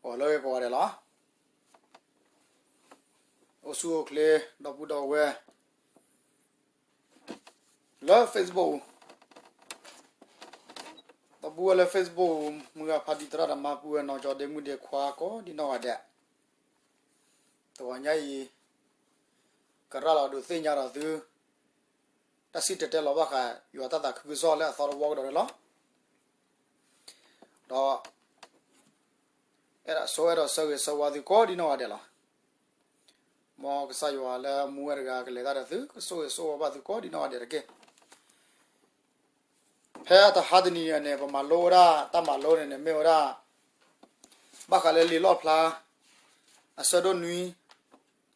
အိၣ်လၢဂ့ၤကိးဂၤဒဲးလီၤ. အိၣ်ဆူၣ်အိၣ်ချ့ ဒီပုၢ်ဒီဝဲၢ် လၢ Facebook ဒီပုၢ်ဝဲၢ်လၢ Facebook မုၢ်ဂၤဖးဒံး သရၣ်သမါ ပုၢ်ဝဲၢ်နီၢ်ကၠီ ဒ့မုၣ်ဒ့ခွါ ကိးဒံနီၢ်ဂၤဒဲး, တဂီၤညါအံၤ ကရၤလီၤဒုးသ့ၣ်ညါဒီးသု တၢ်စံၣ်တဲၤတဲလီၤဘၣ်ဃး ယွၤတၢ်သးခုကစီၣ်လၢအသီတဝီကဒီးန့ၣ်လီၤ. ဒီး အဲၣ်ဒိးဆိ အဲၣ်ဒိးဆၢဂ့ၤဆၢဝါသုကိးဒံနီၢ်ဂၤဒဲးလီၤ. မ်ကစၢ်ယွၤလၢမူဝဲတဂၤကလဲၤတၢ်ဒီးသု ကဆိၣ်ဂ့ၤဆိၣ်ဝါဘၣ်သုကိးဒံနီၢ်ဂၤဒဲးတက့ၢ်. ဖဲအတဟါတနံၤအံၤန့ၣ် ပမၤလိဝဲဒၣ် တၢ်မၤလိန့ၣ်န့ၣ် မ့ၢ်ဝဲဒၣ် ဘၣ်ဃးလၢလံာ်လီၣ်ဖျါ အဆၢဒိၣ်နွံ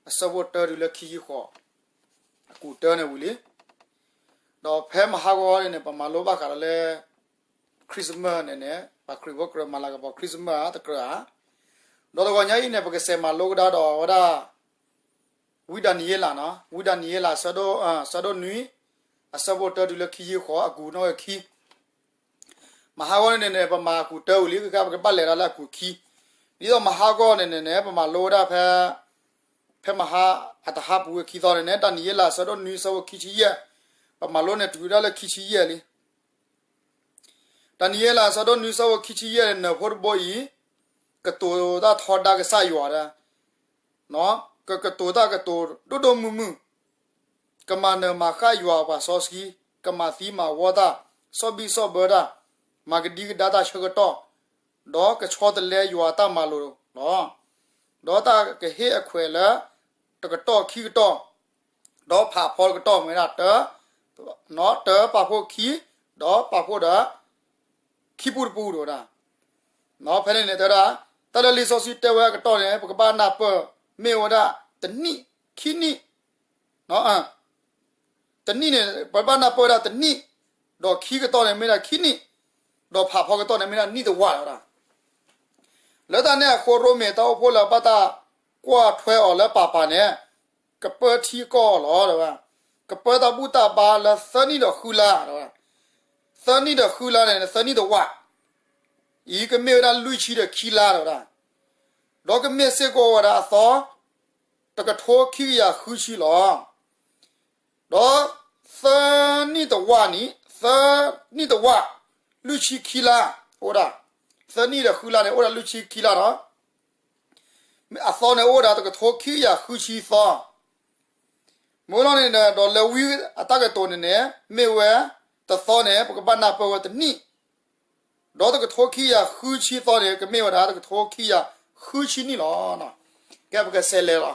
အဆၢဖိတၢတုၤလၢခံဆံဃိး အကူာ်တၢန့ၣ်ဝံၤလံ. ဒီးဖဲမဟါဂီၤန့ၣ်န့ၣ် ပမၤလိဘၣ်ဃးဒီးလၢ Christmas န့ၣ်န့ၣ် ပှၤခရံာ်ဖိကြၢးမၤလၤကပီၤ Christmas တကြၢးဧါ. ဒီးတဂီၤညါအံၤန့ၣ် ပကစးမၤလိကဒါဒီးဝဲဒၣ် ဝံဒၤနံးယ့လးနီၤ, ဝံဒၤနံးယ့လး ဆၢဒိၣ်နွံ အဆၢဖိတၢတုၤလၢခံဆံဃိး အကူာ်နီၣ်ဂံၢ်ခံ မဟါဂီၤန့ၣ်န့ၣ် ပမၤအကူာ်တၢဝံၤလံ ခဲကါ ပကဘၣ်လဲၤဒၣ်လၢအကူာ်ခံ, ဒ်သိးမဟါဂီၤန့ၣ်န့ၣ်န့ၣ် ပမၤလိဝဲဒၣ်ဖဲ ဖဲမဟါအတဟါပူၤဝဲခံသီန့ၣ်န့ၣ် ဒၤနံးယ့လး ဆၢဒိၣ်နွံ ဆၢဖိခံဆံယဲၢ်, ပမၤလိန့ၣ်တုၤဝဲဒၣ်လၢခံဆံယဲၢ်လံ. ဒၤနံးယ့လး ဆၢဒိၣ်နွံ ဆၢဖိခံဆံယဲၢ်န့ၣ် နၢၤဖိတဘိအံၤ ကတိၤတၢ်ထီဒါကစၢ်ယွၤဒီး ကကတိၤတၢ်ကတိၤဒိၣ်ဒိၣ်မုၢ်မုၢ်, ကမၤနၢၤမၤဃၣ်ယွၤအပှၤစီဆှံ, ကမၤသံမၤဝီတၢ်, ဆီၣ်ဘံၣ်ဆီၣ်ဘၢတၢ်, မၤကဒံကဒါတၢ်ဆၢကတီၢ်, ဒီးကဆီတလဲယွၤတၢ်မၤလိာ်လီၤ. ဒီးတၢ်ကဟ့ၣ်အခွဲးလၢ တကတီၢ်ခံကတီၢ်, ဒီးဖးဖီတကတီၢ်မ့ၢ်ဝဲဒၣ် တၢ, တၢပာ်ဖှိၣ်ခံ, ဒီးပာ်ဖှိၣ်ဒီး ခံပူတပူဒိၣ်ဝဲဒၣ်. ဖဲန့ၣ်န့ၣ်တဲဝဲဒၣ် တၢ်လၢလံာ်စီဆှံတဲဝဲအကတီၢ်န့ၣ် ပကဘၣ်နၢ်ပၢၢ် မ့ၢ်ဝဲဒၣ်တနံၣ်, ခံနံၣ်, တနံၣ်န့ၣ် ပဘၣ်နၢ်ပၢၢ်ဝဲဒၣ်တနံၣ်, ဒီးခံကတီၢ်န့ၣ်မ့ၢ်ဒၣ်ခံနံၣ်, ဒီးဖးဖီကတီၢ်န့ၣ်မ့ၢ်ဒၣ်နံၣ်တဝာ်ဝဲဒၣ်. လၢတၢ်န့ၣ်အဃိ ရိမ့ၤတၢ်အိၣ်ဖှိၣ်လၢဘၣ်တၢ်ကွၢ်ထွဲအီၤလၢပၤပၤန့ၣ် ကပၢထံကီၢ်လီၤ, ကပၢတၢ်ဘူၣ်တၢ်ဘါလၢသၢနံၣ်ဒီးဃုလါ, သၢနံၣ်ဒီးဃုလါန့ၣ် သၢနံၣ်တဝာ်, အံၤကမ့ၢ်ဝဲဒၣ်လွံၢ်ဆံဒီးခံလါဝဲဒၣ်, ဒီးကမ့ၢ်စ့ၢ်ကီးဝဲဒၣ်အသီ တကထိခံကယၤဃုဆံလီၤ. ဒီးသၢနံၣ်တဝာ်န့ၣ် သၢနံၣ်တဝာ် လွံၢ်ဆံခံလါ အိၣ်ဒၣ်, သၢနံၣ်ဒီးဃုလါန့ၣ် အိၣ်ဒၣ်လွံၢ်ဆံခံလါဒီး အသီန့ၣ်အိၣ်ဝဲဒၣ်တကထိခံကယၤဃုဆံသီ, မ့ၢ်လီၤန့ၣ်ဒီး လၢဝံအတၢ်ကတိၤန့ၣ်န့ၣ် မ့ၢ်ဝဲတသီန့ၣ် ပကဘၣ်နၢ်ပၢၢ်ဝဲတနံၣ်, ဒီးတကထိခံကယၤဃုဆံသီန့ၣ် ကမ့ၢ်ဝဲဒၣ်တကထိခံကယၤဃုဆံနံၣ်လီၤ. ကဲ ပကစးလဲၤလီၤ,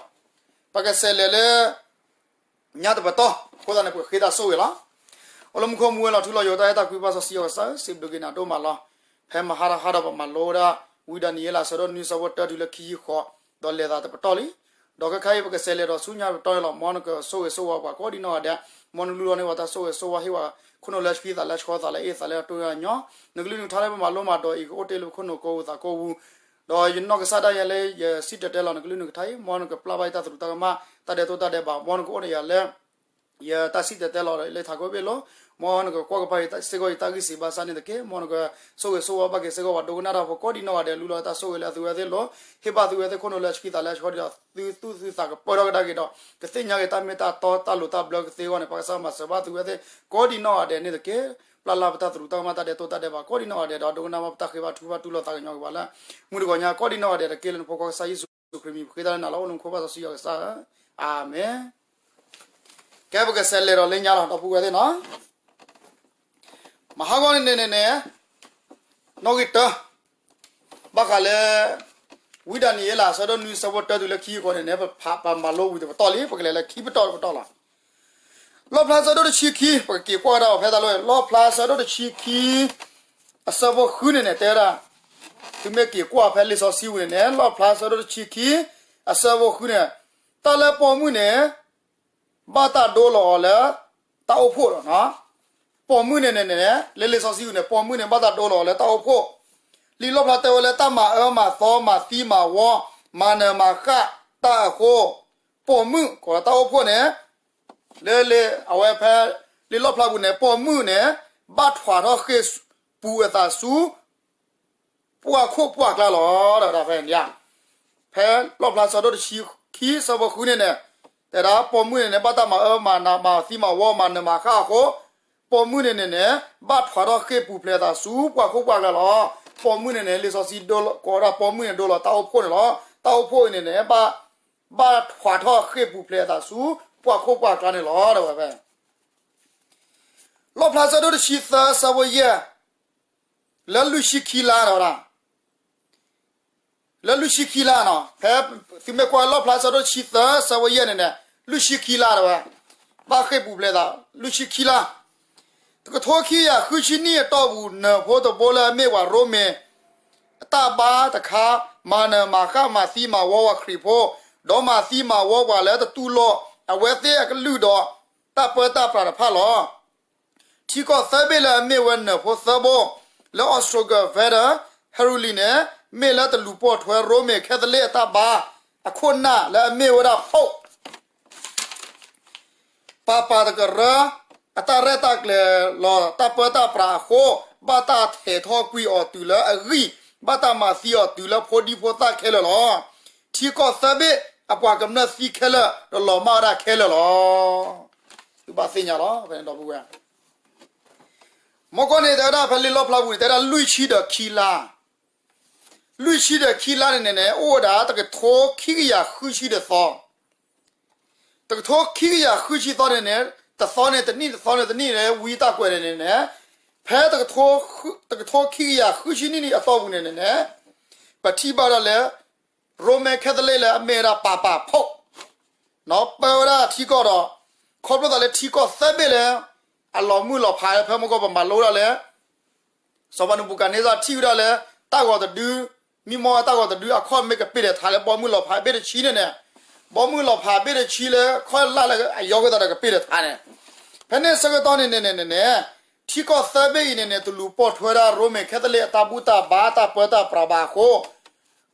ပကစးလဲၤလၢ ညါတပတီၢ် အဃိသတးန့ၣ် ပကဃ့တၢ်ဆိၣ်ဂ့ၤလီၤ. အိၣ်လၢမူခိၣ်မူဝဲလီၤထူလီၤယိာ် တၢ်အဲၣ်တၢ်ကွံဘၣ်စီဆှံယွၤကစၢ်ဧၢ, စံးဘျုးက့ၤနၤဒိၣ်မးလီၤ. ဖဲမဟါတဟါဒီးပမၤလိဝဲဒၣ် ဝံဒၤနံးယ့လး ဆၢဒိၣ်နွံ ဆၢဖိတၢတုၤလၢခံဆံဃိး, ဒီးလဲၤသးတပတီၢ်လံ. ဒီးခဲခါအံၤ ပကစးလဲၤဒီးဆူညါတပတီၢ်န့ၣ်လီၤ. မ်နကဆိၣ်ဂ့ၤဆိၣ်ဝါပှၤကိးဒံနီၢ်ဂၤဒဲး, မ်နလူလီၤန့ၢ်ပှၤတၢ်ဆိၣ်ဂ့ၤဆိၣ်ဝါ ဟ့ၣ်ပှၤခိၣ်နူာ်လၢဆှံသးလၢဆှီသးလၢအ့ၣ်သးလၢအတိၢ်အညီ, နကလုၢ်နကထါလၢပမၤလိမၤဒိးအံၤ ကအိၣ်တ့ၢ်လၢပခိၣ်နူာ်ကိးပူၤသးကိးပူၤ ဒီးယနီၢ်ကစၢ်ဒၣ်ယဲလၢယစံၣ်တဲၤတဲလီၤနကလုၢ်နကထါအံၤ, မ်နကပျၢ်ဘၣ်ယတၢ်သရူးတၢ်ကမၣ် တၢ်ဒဲးတိၢ်တၢ်ဒဲးဘး, မ်နကအိၣ်ဒီးယၤလၢ ယတၢ်စံၣ်တဲၤတဲလီၤလၢထးခိၣ်ဘ့ၣ်လိၤ, မ်နကကွၢ်ကပၤစ့ၢ်ကီးယတၢ်ဂံၢ်စံးဘၣ်ဆၣ်န့ၣ်တက့ၢ်. မ်နကဆိၣ်ဂ့ၤဆိၣ်ဝါဘၣ်က့ၤစ့ၢ်ကီးပှၤဒိကနၣ်တၢ်ဖိကိးဒံနီၢ်ဂၤဒဲး လူလီၤတၢ်ဆိၣ်ဂ့ၤလၢအသုဝဲသ့ၣ်လိၤ, ဟ့ၣ်ဘၣ်သုဝဲသ့ၣ်ခိၣ်နူာ်လၢဆှံသးလၢဆှီဒီး သုသူၣ်သုသးကပၢထီၣ်ကဒါက့ၤဒီး ကသ့ၣ်ညါက့ၤတၢ်မ့ၢ်တၢ်တီတၢ်လိၤတၢ်ဘျၢကသ့အဂီၢ်န့ၣ် ပၢ်ကစၢ်မၤစၢၤဘၣ်သုဝဲသ့ၣ်ကိးဒံနီၢ်ဂၤဒဲးန့ၣ်တက့ၢ်. ပျၢ်လၢပတၢ်သရူးတၢ်ကမၣ် တၢ်ဒဲးတိၢ်တၢ်ဒဲးဘးကိးဒံနီၢ်ဂၤဒဲးဒီး ဒိကနၣ်ဘၣ်ပတၢ်ဃ့ဘါထုကဖၣ်တူၢ်လိာ်သးကညီၤက့ၤပှၤလၢ မုၢ်တဂီၤညါကိးဒံနီၢ်ဂၤဒဲးတက့ၢ်. လၢနဖိခွါကစၢ်ယ့ၣ်ၡူးခရံာ်မံၤ ပဃ့တၢ်လၢနၤလီၤ. အိၣ်လၢမူခိၣ်ဘၣ်စီဆှံယွၤကစၢ်ဧၢ, အၤမ့ၣ်. ကဲ ပကစးလဲၤဒီးလၢညါလီၤ ဒီပုၢ်ဝဲၢ်သ့ၣ်နီၤ. မဟါဂီၤန့ၣ်န့ၣ်န့ၣ် နီၣ်ဂံၢ်တၢ ဘၣ်ဃးလၢ ဝံဒၤနံးယ့လး အဆၢဒိၣ်နွံ ဆၢဖိတၢတုၤလၢခံဆံဃိးန့ၣ်န့ၣ် ပမၤလိဝံၤတပတီၢ်လံ, ပကလဲၤလၢခံပတီၢ်တပတီၢ်လီၤ. လီၣ်ဖျါဆၢဒိၣ်တဆံခံ ပကက့ၤကွၢ်ကဒါအီၤဖဲတၢ်လီၢ်, လီၣ်ဖျါဆၢဒိၣ်တဆံခံ အဆၢဖိဃုန့ၣ်န့ၣ် တဲဝဲဒၣ်, သုမ့ၢ်က့ၤကွၢ်ဖဲလံာ်စီဆှံပူၤန့ၣ်န့ၣ် လီၣ်ဖျါဆၢဒိၣ်တဆံခံ အဆၢဖိဃုန့ၣ်, တၢ်လၢပိာ်မုၣ်န့ၣ် ဘၣ်တၢ်ဒိလီၤအီၤလၢ တၢ်အိၣ်ဖှိၣ်လီၤ. ပိာ်မုၣ်န့ၣ်န့ၣ်န့ၣ် လၢလံာ်စီဆှံပူၤန့ၣ် ပိာ်မုၣ်န့ၣ် ဘၣ်တၢ်ဒိလီၤအီၤလၢတၢ်အိၣ်ဖှိၣ်, လံာ်လီၣ်ဖျါတဲဝဲလၢတၢ်မၤအၢမၤသီ မၤသံမၤဝီ မၤနၢၤမၤဃၣ်တၢ်အဃိ, ပိာ်မုၣ် ကိးလၢတၢ်အိၣ်ဖှိၣ်န့ၣ် လၢလံာ်အဝဲဖဲ လံာ်လီၣ်ဖျါပူၤန့ၣ် ပိာ်မုၣ်န့ၣ် ဘၣ်ထွးထီၣ်ဃ့ၢ်ပူၤအသးဆူ ပှၢ်ခိၣ်ပှၢ်ကျါလီၤ တဲဝဲဒၣ်ဖဲန့ၣ်ဧါ. ဖဲလီၣ်ဖျါဆၢဒိၣ်တဆံခံဆၢဖိဃုန့ၣ်န့ၣ်, တဲဒၣ်ပိာ်မုၣ်န့ၣ်န့ၣ် ဘၣ်တၢ်မၤအၢမၤနး မၤသံမၤဝီ မၤနၢၤမၤဃၣ်အဃိ, ပိာ်မုၣ်န့ၣ်န့ၣ်န့ၣ် ဘၣ်ထွးထီၣ်ဃ့ၢ်ပူၤဖျဲးအသးဆူပှၢ်ခိၣ်ပှၢ်ကျါလီၤ. ပိာ်မုၣ်န့ၣ်န့ၣ် လံာ်စီဆှံကိးဝဲဒၣ်ပိာ်မုၣ်န့ၣ် ဒိလီၤတၢ်အိၣ်ဖှိၣ်န့ၣ်လီၤ. တၢ်အိၣ်ဖှိၣ်အံၤန့ၣ်န့ၣ် ဘၣ်ထွးထီၣ်ဃ့ၢ်ပူၤဖျဲးအသးဆူ ပှၢ်ခိၣ်ပှၢ်ကျါန့ၣ်လီၤ တဲဝဲဖဲ လီၣ်ဖျါဆၢဒိၣ်တဆံသၢဆၢဖိယဲၢ်, လၢလွံၢ်ဆံခံလါတဲဝဲဒၣ်, လၢလွံၢ်ဆံခံလါနီၤ, ဖဲသုမ့ၢ်ကွၢ်လီၣ်ဖျါဆၢဒိၣ်တဆံသၢဆၢဖိယဲၢ်န့ၣ်န့ၣ်, လွံၢ်ဆံခံလါတဲဝဲ, ဘၣ်ဃ့ၢ်ပူၤဖျဲးသး လွံၢ်ဆံခံလါ, တကထိခံကယၤဃုဆံနံၣ်အတီၢ်ပူၤ နၢၤဖိတဘိလၢအမ့ၢ်ပှၤရိမ့ၤ အတၢ်ဘါတခါ မၤနၢၤမၤဃၣ်မၤသံမၤဝီပှၤခရံာ်ဖိ, ဒီးမၤသံမၤဝီပှၤလၢတတူၢ်လိာ်အဝဲသ့ၣ်အကလုၢ်ဒီး တၢ်ပၢတၢ်ပြးတဖၣ်လီၤ. ထံကီၢ်သၢဘ့ၣ်လၢအမ့ၢ်ဝဲနၢၤဖိသၢဘိ, လၢ Ostroger Fedor Heruli န့ၣ် မ့ၢ်လၢတလူၤပိာ်ထွဲရိမ့ၤခဲသလ့ၣ်အတၢ်ဘါအခိၣ်နၢ်လၢအမ့ၢ်ဝဲဒၣ် Pope ပၤပၤတကရၢ အတၢ်ရဲၣ်တၢ်ကျဲၤလီၤတၢ်ပၢတၢ်ပြးအဃိ, ဘၣ်တၢ်ထဲးထီၣ်ကွံာ်အီၤတုၤလၢအဂံၢ်, ဘၣ်တၢ်မၤသံအီၤတုၤလၢဖိဒံဖိသၣ်ခဲလၢာ်လီၤ. ထံကီၢ်သၢဘ့ၣ်အပှၤကမျၢၢ်သံခဲလၢာ် တလီၤမၢ်ဝဲဒၣ်ခဲလၢာ်လီၤ. သုဘၣ်သ့ၣ်ညါလီၤ ဖဲန့ၣ်ဒီပုၢ်ဝဲၢ်, မ့ၢ်ကွၢ်န့ၣ် တဲဝဲဒၣ်ဖဲလံာ်လီၣ်ဖျါပူၤန့ၣ် တဲဝဲဒၣ်လွံၢ်ဆံဒီးခံလါ, လွံၢ်ဆံဒီးခံလါန့ၣ်န့ၣ်န့ၣ် အိၣ်ဝဲဒၣ်တကထိခံကယၤဃုဆံဒီးသီ, တကထိခံကယၤဃုဆံသီန့ၣ်န့ၣ်, တသီန့ၣ်တနံၣ် တသီန့ၣ်တနံၣ်လၢဝံတၢ်ကွဲးန့ၣ်န့ၣ်န့ၣ်, ဖဲတကထိခံကယၤဃုဆံနံၣ်အတီၢ်ပူၤန့ၣ်န့ၣ်န့ၣ်, ပထံၣ်ဘၣ်ဒၣ်လၢ ရိမ့ၤခဲသလ့ၣ်လၢအမ့ၢ်ဝဲဒၣ်ပၤပၤ Pope ပၢဝဲဒၣ်ထံကီၢ်ဒီး, ခီဖျိသးလၢထံကီၢ်သၢဘ့ၣ်လၢ အလီၤမုၢ်လီၤဖးလၢဖဲမုၢ်ကီၢ်ပမၤလိဒၣ်လၢ စီၤပၤနဘူၤခၣ်န့စၢ်ထံၣ်ဝဲဒၣ်လၢ တၢ်ဂီၤတဒု, မံမီၢ်တၢ်ဂီၤတဒုအခီၣ်မ့ၢ်ကပ့ၢ်ဒီးထးလၢဘီမုၢ်လီၤဖးဘ့ၣ်တဆံန့ၣ်န့ၣ်, ဘီမုၢ်လီၤဖးဘ့ၣ်တဆံလၢခီၣ်လၢ်လၢအယီၤဃဲသးဒီးကပ့ၢ်ဒီးထးန့ၣ်, ဖဲန့ၣ်ဆၢကတီၢ်န့ၣ်န့ၣ်န့ၣ်န့ၣ်, ထံကီၢ်သၢဘ့ၣ်အံၤန့ၣ်န့ၣ် တလူၤပိာ်ထွဲဒၣ်ရိမ့ၤခဲသလ့ၣ်အတၢ်ဘူၣ်တၢ်ဘါတၢ်ပၢတၢ်ပြးဘၣ်အဃိ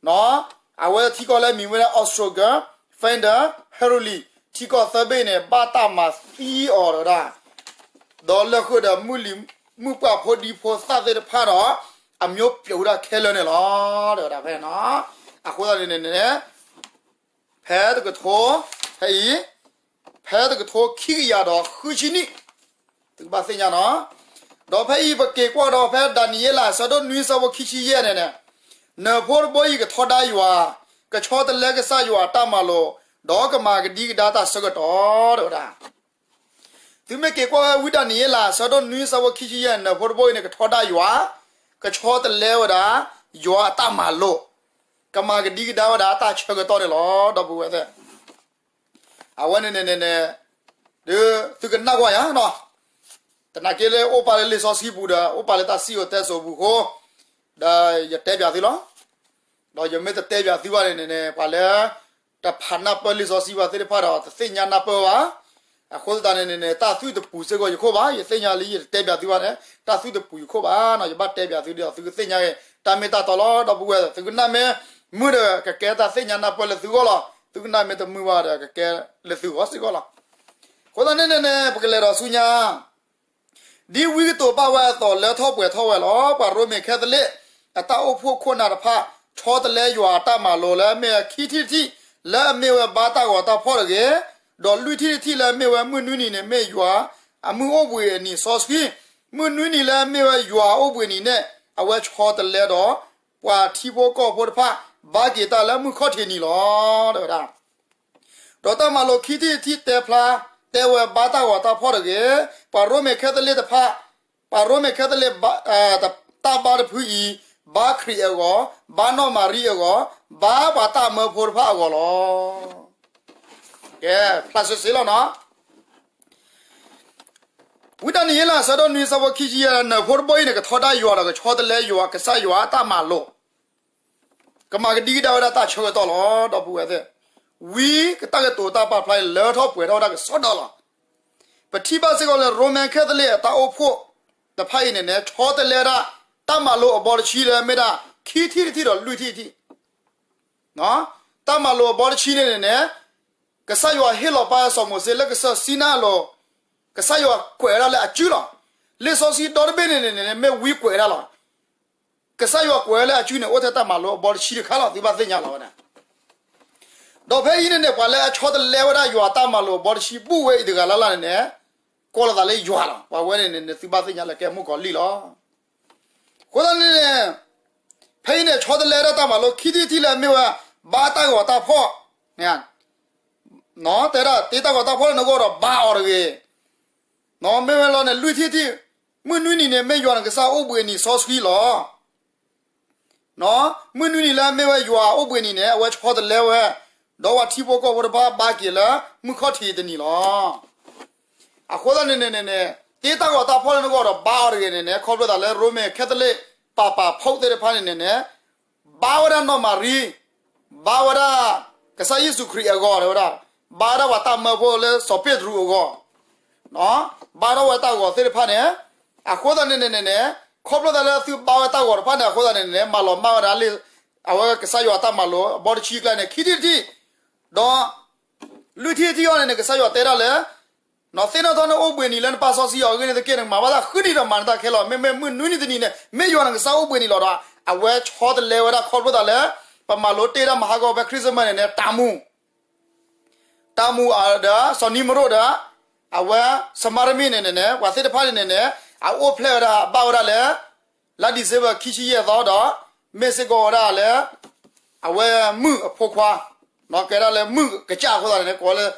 အဝဲထံကီၢ်လၢအမံၤဝဲဒၣ် Ostroger Fedor Heruli ထံကီၢ်သၢဘ့ၣ်အံၤန့ၣ် ဘၣ်တၢ်မၤသံအီၤတဝဲဒၣ်, ဒီးလၢဃုာ်ဒီးမုၢ်လံၤမုၢ်ပှၢ်ဖိဒံဖိသၣ်သ့ၣ်တဖၣ်ဒီး အမျိုးပြုတ်ဝဲဒၣ်ခဲလၢာ်န့ၣ်လီၤ တဝဲဒၣ်ဖဲန့ၣ်နီၤ. အဃိသတးန့ၣ်န့ၣ်န့ၣ် ဖဲတကထိ, ဖဲအံၤ, ဖဲတကထိခံကယၤဒီးဃုဆံနံၣ်, သုကဘၣ်သ့ၣ်ညါနီၤ. ဒီးဖဲအံၤပက့ၤကွၢ်ဒီးဖဲဒၤနံးယ့လးအဆၢဒိၣ်နွံအဆၢဖိခံဆံယဲၢ်န့ၣ်န့ၣ်, နၢၤဖိတဘိအံၤကထီဒါယွၤ, ကဆီတလဲကစၢ်ယွၤအတၢ်မၤလိာ်, ဒီးကမၤကဒံကဒါတၢ်ဆၢကတီၢ် တဝဲဒၣ်. သုမ့ၢ်က့ၤကွၢ်ဝဲဝံဒၤနံးယ့လးအဆၢဒိၣ်နွံအဆၢဖိခံဆံယဲၢ် နၢၤဖိတဘိအံၤန့ၣ် ကထီဒါယွၤ, ကဆီတလဲဝဲဒၣ်, ယွၤအတၢ်မၤလိာ်, ကမၤကဒံကဒါဝဲဒၣ်တၢ်ဆၢကတီၢ်န့ၣ်လီၤ ဒီပုၢ်ဝဲၢ်သ့ၣ် အဝဲန့ၣ်န့ၣ်န့ၣ်န့ၣ်, ဒုးသုကနၣ်ကွၢ်ယၤနီၤ, သနာ်က့လၢအိၣ်ပာ်လၢလံာ်စီဆှံပူၤဒီး အိၣ်ပာ်လၢတၢ်စံၣ်စိၤတဲစိၤပူၤအဃိ, ဒီးယတဲပၠးသုလီၤ. ဒီးယမ့ၢ်တတဲပၠးသုဘၣ်န့ၣ်န့ၣ်န့ၣ် ပှၤလၢ တဖးနၢ်ပၢၢ်လံာ်စီဆှံဘၣ်သ့ၣ်တဖၣ်ဒီး တသ့ၣ်ညါနၢ်ပၢၢ်ဘၣ်. အဃိသတးန့ၣ်န့ၣ်န့ၣ် တၢ်သွံၣ်တပူၤစ့ၢ်ကီးယခိၣ်ဘၣ်, ယသ့ၣ်ညါလၢယတတဲပၠးသုဘၣ်န့ၣ် တၢ်သွံၣ်တပူၤယခိၣ်ဘၣ်နီၤ, ယဘၣ်တဲပၠးသုဒီး သုကသ့ၣ်ညါက့ၤ တၢ်မ့ၢ်တၢ်တီလီၤ ဒီပုၢ်ဝဲၢ်, သုကနၣ်မ့ၢ်မုာ်ဒီး ကကဲတၢ်သ့ၣ်ညါနၢ်ပၢၢ်လၢသုဂီၢ်လီၤ, သုကနၣ်မ့ၢ်တမုာ်ဘၣ်ဒီး ကကဲလၢသုဂီၢ်စ့ၢ်ကီးလီၤ. အဃိသတးန့ၣ်န့ၣ်န့ၣ် ပကလဲၤဒီးဆူညါ ဒ်ဝံကတိၤဘၣ်ဝဲအသိး လၢထီၣ်ပှဲၤထီၣ်ဝဲလီၤ. ပှၤရိမ့ၤခဲသလ့ၣ် အတၢ်အိၣ်ဖှိၣ်ခိၣ်နၢ်တဖၣ် ဆီတလဲယွၤအတၢ်မၤလိာ်လၢအမ့ၢ်ဝဲခံထံၣ်တထံၣ် လၢအမ့ၢ်ဝဲဘါတၢ်ဂီၤတၢ်ဖီၣ်တဂ့ၤ, ဒီးလွံၢ်ထံၣ်တထံၣ်လၢအမ့ၢ်ဝဲမုၢ်နွံနံၤန့ၣ် မ့ၢ်ယွၤအမုၢ်အိၣ်ဘှံးအနံၤစီဆှံ, မုၢ်နွံနံၤလၢအမ့ၢ်ဝဲယွၤအအိၣ်ဘှံးနံၤန့ၣ် အဝဲဆီတလဲဒီး ပှၤထံဖိကီၢ်ဖိတဖၣ် ဘါက့ၤတၢ်လၢမုၢ်ခီၣ်ထံးနံၤလီၤ တဝဲဒၣ်. ဒီးတၢ်မၤလိာ်ခံထံၣ်တထံၣ်တဲဖျါ တဲဝဲဘါတၢ်ဂီၤတၢ်ဖီၣ်တဂ့ၤ, ပှၤရိမ့ၤခဲသလ့ၣ်တဖၣ်, ပှၤရိမ့ၤခဲသလ့ၣ် တၢ်ဘါတဖုအံၤ, ဘါခရံာ်အဂီၢ်, ဘါနီၢ်မၤရံအဂီၢ်, ဘါပှၤတၢ်မၢဖိတဖၣ်အဂီၢ်လီၤ. ကဲ, ဖျါဆှဲဆှဲလီၤနီၤ. ဝံဒၤနံးယ့လး အဆၢဒိၣ်နွံ အဆၢဖိခံဆံယဲၢ် နၢၤဖိတဘိအံၤန့ၣ် ကထီဒါယွၤဒီး ကဆီတလဲယွၤ ကစၢ်ယွၤအတၢ်မၤလိာ်, ကမၤကဒံကဒါဝဲဒၣ်တၢ်ဆၢကတီၢ်လီၤ. ဒီပုၢ်ဝဲၢ်သ့ၣ်, ဝံကတၢ်ကတိၤတၢ်ပာ်ဖျါအံၤ လၢထီၣ်ပှဲၤထီၣ်ဝဲဒၣ်ကစီဒီလီၤ. ပထံၣ်ဘၣ်စ့ၢ်ကီးလၢ ရိမ့ၤခဲသလ့ၣ်အတၢ်အိၣ်ဖှိၣ်တဖၣ်အံၤန့ၣ်န့ၣ် ဆီတလဲဒၣ် တၢ်မၤလိာ်အဘီတဆံလၢမ့ၢ်ဒၣ် ခံထံၣ်တထံၣ်ဒီးလွံၢ်ထံၣ်တထံၣ် တၢ်မၤလိာ်အဘီတဆံန့ၣ်န့ၣ်န့ၣ် ကစၢ်ယွၤဟ့ၣ်လီၤပာ်စီၤမိၤၡ့လၢကစၢၢ်စံနါအလိၤ, ကစၢ်ယွၤကွဲးဝဲဒၣ်လၢအစုလီၤ. လံာ်စီဆှံဒီတဘ့ၣ်န့ၣ်န့ၣ်န့ၣ် မ့ၢ်ဝံကွဲးဝဲဒၣ်လီၤ. ကစၢ်ယွၤကွဲးလၢအစုန့ၣ် အိၣ်ထဲတၢ်မၤလိအဘီတဆံတခါလီၤ သုဘၣ်သ့ၣ်ညါလီၤဝဲဒၣ်. ဒီးဖဲအံၤန့ၣ်န့ၣ် ပှၤလၢအဆီတလဲဝဲဒၣ်ယွၤတၢ်မၤလိာ်အဘီတဆံဘူၣ်ဝဲအံၤတဂၤလၢ်လၢ်န့ၣ်န့ၣ် ကိးလီၤသးလၢယွၤလီၤ. ပှၤဝဲန့ၣ်န့ၣ်န့ၣ် သုဘၣ်သ့ၣ်ညါလၢကဲမုၣ်ကီၤလံၢ်လီၤ. အဃိသတးန့ၣ်န့ၣ် ဖဲအံၤန့ၣ် ဆီတလဲဝဲဒၣ်တၢ်မၤလိခံထံၣ်တထံၣ်လၢအမ့ၢ်ဝဲ ဘါတၢ်ဂီၤတၢ်ဖီၣ်န့ၣ် တဲဒၣ်တ့တၢ်ဂီၤတၢ်ဖီၣ်လၢနဂီၢ်ဒီးဘါအီၤတဂ့ၤ. မ့ၢ်ဝဲလီၤန့ၣ် လွံၢ်ထံၣ်တထံၣ်, မုၢ်နွံနံၤန့ၣ် မ့ၢ်ယွၤနကစၢ်အိၣ်ဘှံးနံၤစီဆှံလီၤ. မုၢ်နွံနံၤလၢအမ့ၢ်ဝဲယွၤအိၣ်ဘှံးနံၤန့ၣ် အဝဲဆီတလဲဝဲ, ဒီးပှၤထံဖိကီၢ်ဖိတဖၣ်ဘါက့ၤလၢမုၢ်ခီၣ်ထံးတနံၤလီၤ. အဃိသတးန့ၣ်န့ၣ်န့ၣ် တ့တၢ်ဂီၤတၢ်ဖီၣ်လၢနဂီၢ်ဒီးဘါအီၤတဂ့ၤန့ၣ်န့ၣ် ခီဖျိသးလၢရိမ့ၤခဲသလ့ၣ်ပၤပၤဖီၣ်သ့ၣ်တဖၣ်န့ၣ်န့ၣ်န့ၣ် ဘါဝဲဒၣ်နီၢ်မၤရံ, ဘါဝဲဒၣ် ကစၢ်ယ့ၣ်ၡူးခရံာ်အဂီၤတဲဝဲဒၣ်, ဘါဝဲဒၣ်ပှၤတၢ်မၢဖိလၢစီၤပ့းတရူးအဂီၤ, ဘါထီၣ်ဝဲတၢ်ဂီၤသ့ၣ်တဖၣ်န့ၣ်, အဃိသတးန့ၣ်န့ၣ်န့ၣ် ခီဖျိသးလၢသုဘါဝဲတၢ်ဂီၤတဖၣ်န့ၣ် အဃိသတးန့ၣ်န့ၣ် မၤလီၤမၢ်ဝဲဒၣ်လၢ အဝဲကစၢ်ယွၤတၢ်မၤလိာ်အဘီတဆံကျါန့ၣ် ခံထံၣ်တထံၣ်, ဒီး လွံၢ်ထံၣ်တထံၣ်အံၤန့ၣ်န့ၣ် ကစၢ်ယွၤတဲဒၣ်လၢ သ့ၣ်နီၣ်ထီၣ်နအိၣ်ဘှံးနံၤလၢနပၢ်စီဆှံအီၤအဂ့ၢ်န့ၣ်တက့ၢ် နကမၤဘၣ်တၢ်ဃုနံၤဒီးမၤနတၢ်ခဲလၢာ်, မ့မ့ၢ်မုၢ်နွံနံၤတနံၤန့ၣ် မ့ၢ်ယွၤနကစၢ်အိၣ်ဘှံးနံၤလီၤဒီး အဝဲဆီတလဲဝဲဒၣ်ခီဖျိသးလၢ ပမၤလိတ့တၢ်မၤဟးဂီၤဖဲ Christmas န့ၣ်န့ၣ် တၢ်မူ တၢ်မူဒီး စီၤနံမရိၣ်ဒီး အဝဲ စမါရမံၣ်န့ၣ်န့ၣ်န့ၣ် ပှၤသ့ၣ်တဖၣ်န့ၣ်န့ၣ်န့ၣ် အအိၣ်ဖျဲၣ်ဝဲဒၣ် အဘၣ်ဝဲဒၣ်လၢ လါ December ခံဆံယဲၢ်သီဒီး မ့ၢ်စ့ၢ်ကီးဝဲဒၣ်လၢ အဝဲမုၢ်အဖိခွါ, ကဲဒၣ်လၢမုၢ်ကစၢ်အဃိသတးန့ၣ် ကိးလၢ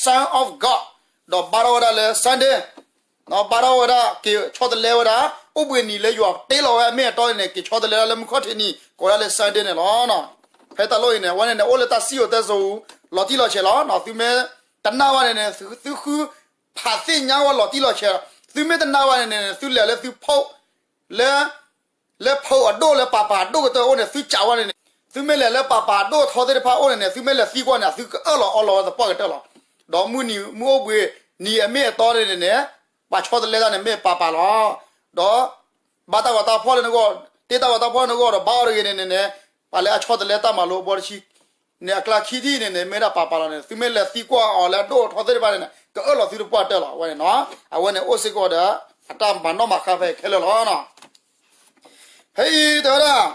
Son of God, ဒီးဘါထီၣ်ဝဲဒၣ်လၢ Sunday, ဘါထီၣ်ဝဲဒၣ်က့ၤဆီတလဲဝဲဒၣ် အိၣ်ဘှံးနံၤလၢယွၤတ့လီၤဝဲအမ့ၢ်အတီန့ၣ်န့ၣ် က့ၤဆီတလဲဒၣ်လၢမုၢ်ခီၣ်ထံးနံၤ ကိးဒၣ်လၢ Sunday န့ၣ်လီၤ. ဖဲတၢ်လီၢ်အံၤန့ၣ် အဝဲန့ၣ်န့ၣ် အိၣ်လၢတၢ်စံၣ်စိၤတဲစိၤ လီၤတံၢ်လီၤဆဲးလီၤ. သုမ့ၢ်တနာ်ဘၣ်န့ၣ်န့ၣ် သုဃုဖးသ့ၣ်ညါဝဲလီၤတံၢ်လီၤဆဲး, သုမ့ၢ်တနာ်ဘၣ်န့ၣ်န့ၣ် သုလဲၤလၢသုဖိ လၢ လၢဖိအဒိၣ်လၢပၤပၤအဒိၣ်ကတၢၢ်အိၣ်န့ၣ် သုကးဝဲန့ၣ်န့ၣ်, သုမ့ၢ်လဲၤလၢပၤပၤအဒိၣ်ထီသ့ၣ်တဖၣ်အိၣ်န့ၣ်န့ၣ် သုမ့ၢ်လဲၤသံကွၢ်န့ၣ် သုကအၢၣ်လီၤအီလီၤဝဲသပှၢ်ကတၢၢ်လီၤ. ဒီးမုၢ်နံၤမုၢ်အိၣ်ဘှံးနံၤအမ့ၢ်အတီန့ၣ်န့ၣ်န့ၣ် ပှၤဆီတလဲတၢ်န့ၣ်မ့ၢ်ပၤပၤလီၤ. ဒီး ဘါတၢ်ဂီၤတၢ်ဖီၣ်လၢနဂီၢ်, တ့တၢ်ဂီၤတၢ်ဖီၣ်လၢနဂီၢ်ဒီးဘါအီၤတဂ့ၤန့ၣ်န့ၣ်န့ၣ်, ပှၤလၢအဆီတလဲတၢ်မၤလိအဘီတဆံ န့ၣ်အကျါခံထံၣ်န့ၣ်န့ၣ် မ့ၢ်ဒၣ်ပၤပၤလီၤန့ၣ် သုမ့ၢ်လဲၤသံကွၢ်အီၤလၢအဒိၣ်ထီသ့ၣ်တဖၣ်န့ၣ်န့ၣ် ကအၢၣ်လီၤသုသပှၢ်ကတၢၢ်လီၤ. အဝဲန့ၣ်နီၤ, အဝဲန့ၣ်အိၣ်စ့ၢ်ကီးဒီး အတၢ်မၤနီၣ်မၤဃါဖဲခဲလၢာ်လီၤ. ဖဲအံၤတဲဝဲဒၣ်